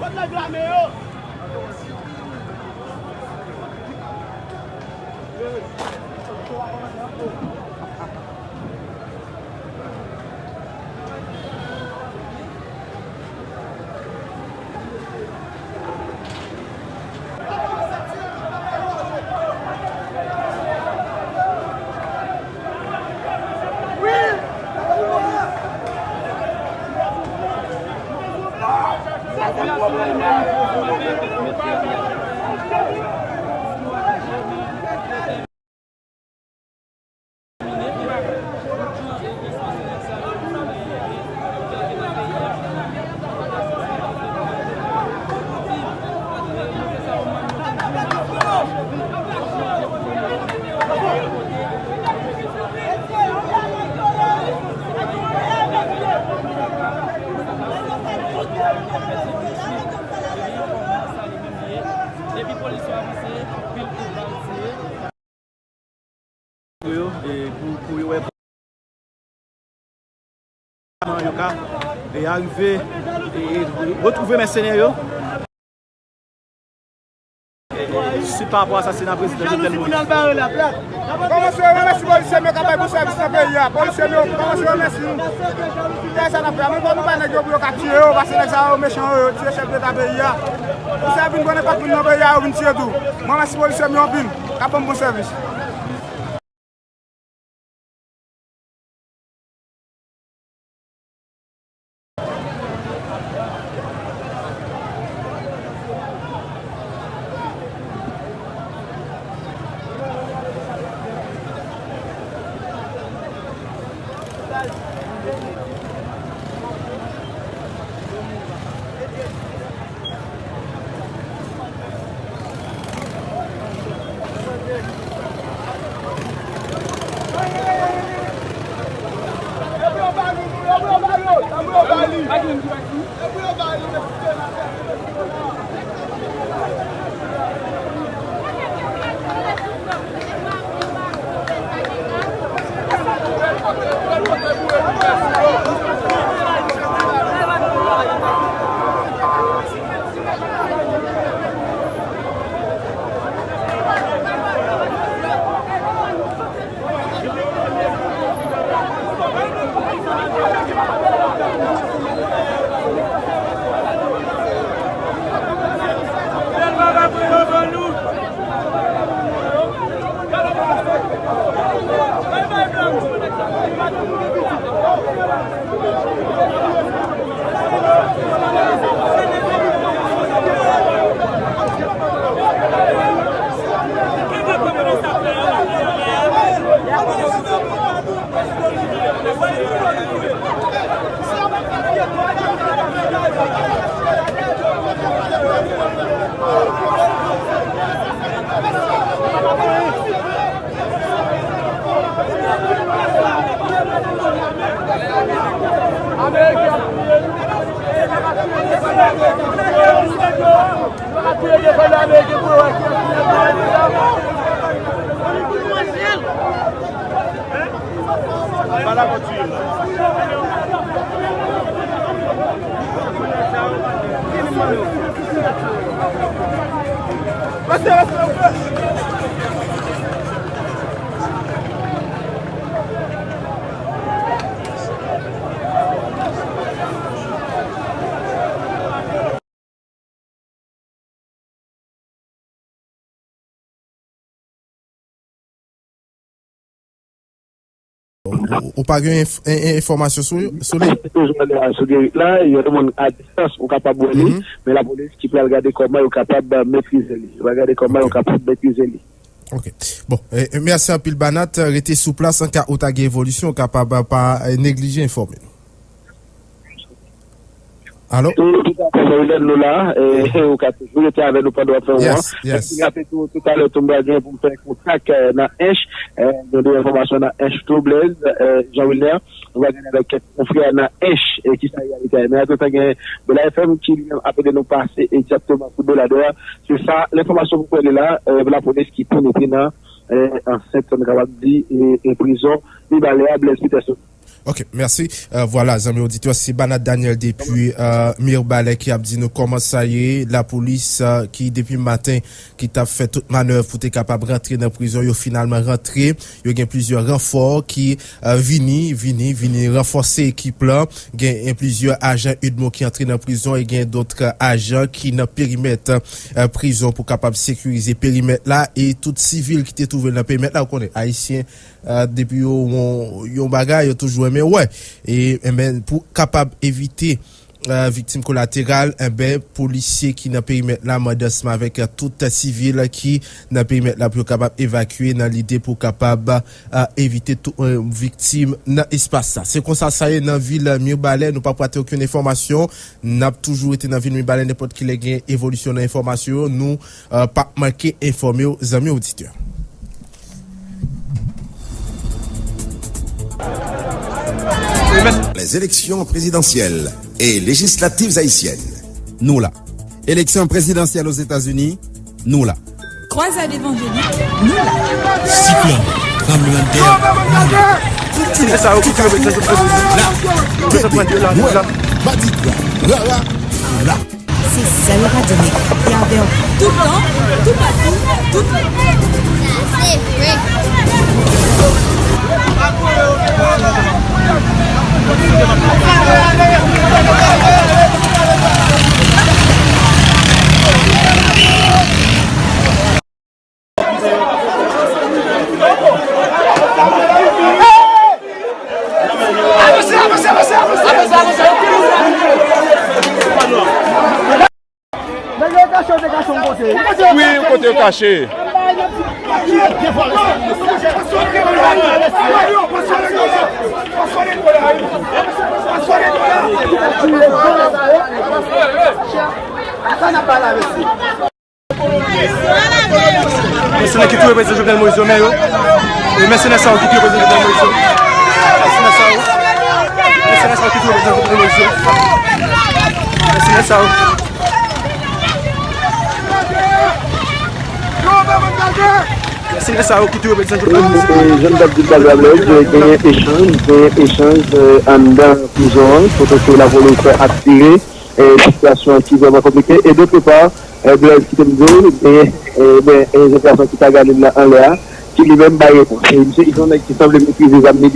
Kot nèg lame yo? Yo ka, e, arive, e, e, retwouve mèsenè yo. Swi pa rapò asasina prezidan Jovenel Moïse. Kòmanse remèsye polisye m yo k ap bay bon sèvis nan peyi a. Polisye m yo, kòmanse remèsye nou. Se sa n ap fè. Mwen, bon, nou pa nèg yo pou yo ka tiye yo, paske nèg sa yo mechan yo, yo tiye chèf deta peyi a. Pou sa vin pran nenpòt moun nan peyi a, yo vin tiye tou. Mwen, mèsi polisye m yo anpil, k ap ban m bon sèvis. Ou, ou pa gen enf-, en-, en-, enfòmasyon sou, sou li? Toujou ale a sou Gerit la, yon moun a distans, ou kapab wè li, men lapolis ki pral gade kòman yo kapab, euh, metrize li. Yo pral gade kòman yo kapab metrize li. Ok. Bon, e, e, mèsi anpil, Banat. Rete sou plas, an ka ou ta gen evolisyon, ou kapab, euh, pa, euh, neglije enfòme nou. Alo? Wi, tout à fait, Jean Wilner, nou la, e, ou ka toujou rete avè nou pandan w ap fè won an. Yes, yes. Mwen raple tou, toutalè tou, m pral gen pou m fè kontak, e, nan Ench, e, gen de enfòmasyon nan Ench tou, Blaise, e, Jean Wilner, nou pral gade avèk kèk konfrè nan Ench, e, ki sa reyalite a. Men antretan, gen Bela F M ki li menm ap ede nou pase egzakteman sou Beladè. Se sa, lenfòmasyon pou kwè li la, e, lapolis ki penetre nan, e, ansent, nou kapab di, e, e, prizon Mibalè a, Blaise Peterson. Ok, mèsi. Euh, vwala, zanmi oditè, se Banat Daniel depi, euh, Mibalè ki ap di nou kòman sa ye, lapolis, euh, ki depi maten, ki t ap fè tout manèv pou te kapab rantre nan prizon, yo finalman rantre. Yo gen plizyè ranfò ki, euh, vini, vini, vini ranfòse ekip la. Gen, gen plizyè ajan UDMO ki antre nan prizon e gen dòt ajan ki nan perimèt, euh, prizon pou kapab sekirize perimèt la e tout sivil ki te twouve nan perimèt la, ou konnen, ayisyen, euh, depi yo yon, yon bagay, yo toujou renmen wè. E, enben, pou kapab evite, euh, viktim kolateral, enben, polisye ki nan perimèt la mande ansanm avèk, euh, tout sivil ki nan perimèt la pou yo kapab evakye nan lide pou kapab, euh, evite tout, euh, viktim nan espas la. Se konsa sa ye nan vil Mibalè. Nou p ap rate okenn enfòmasyon. N ap toujou rete nan vil Mibalè, nenpòt kilè gen evolisyon nan enfòmasyon yo. Nou, euh, p ap manke enfòme w, zanmi oditè. Les élections présidentielles et législatives haïtiennes. Nou la. Eleksyon prezidansyèl Ozetazini, nou la. Croisade évangélique, nou la. Siklòn, tranblemanntè, nou la. Ti nèg sa yo ki te reprezante Jovenel Moïse yo. Yo te pran de la, de la. Mwen, Madigra, Rara, la. Se sèl radyo nèg ki avè w toutan, toupatou, tout lè. Sa se vre. Wi, kote yo kache? Mèsenè ki tou reprezante Jovenel Moïse yo, men yo. E mèsenè sa yo ki tou reprezante Jovenel Moïse yo. Mèsenè sa yo. Mèsenè sa yo ki tou reprezante Jovenel Moïse yo. Mèsenè sa yo. Mèsenè sa yo ki tou reprezante Jovenel Moïse yo. E, jan m t ap di talè a, genyen echanj, genyen echanj, e, anndan prizon an, kote ke lapolis ap tire, e, sitiyasyon an ki vrèman konplike. E dòt pa, e, Blaise ki te m di w, e, e, ben, e, jen gason ki t a gade l la anlè a, ki li menm bay repons. E misye, se yon nèg ki sanble metrize zam li.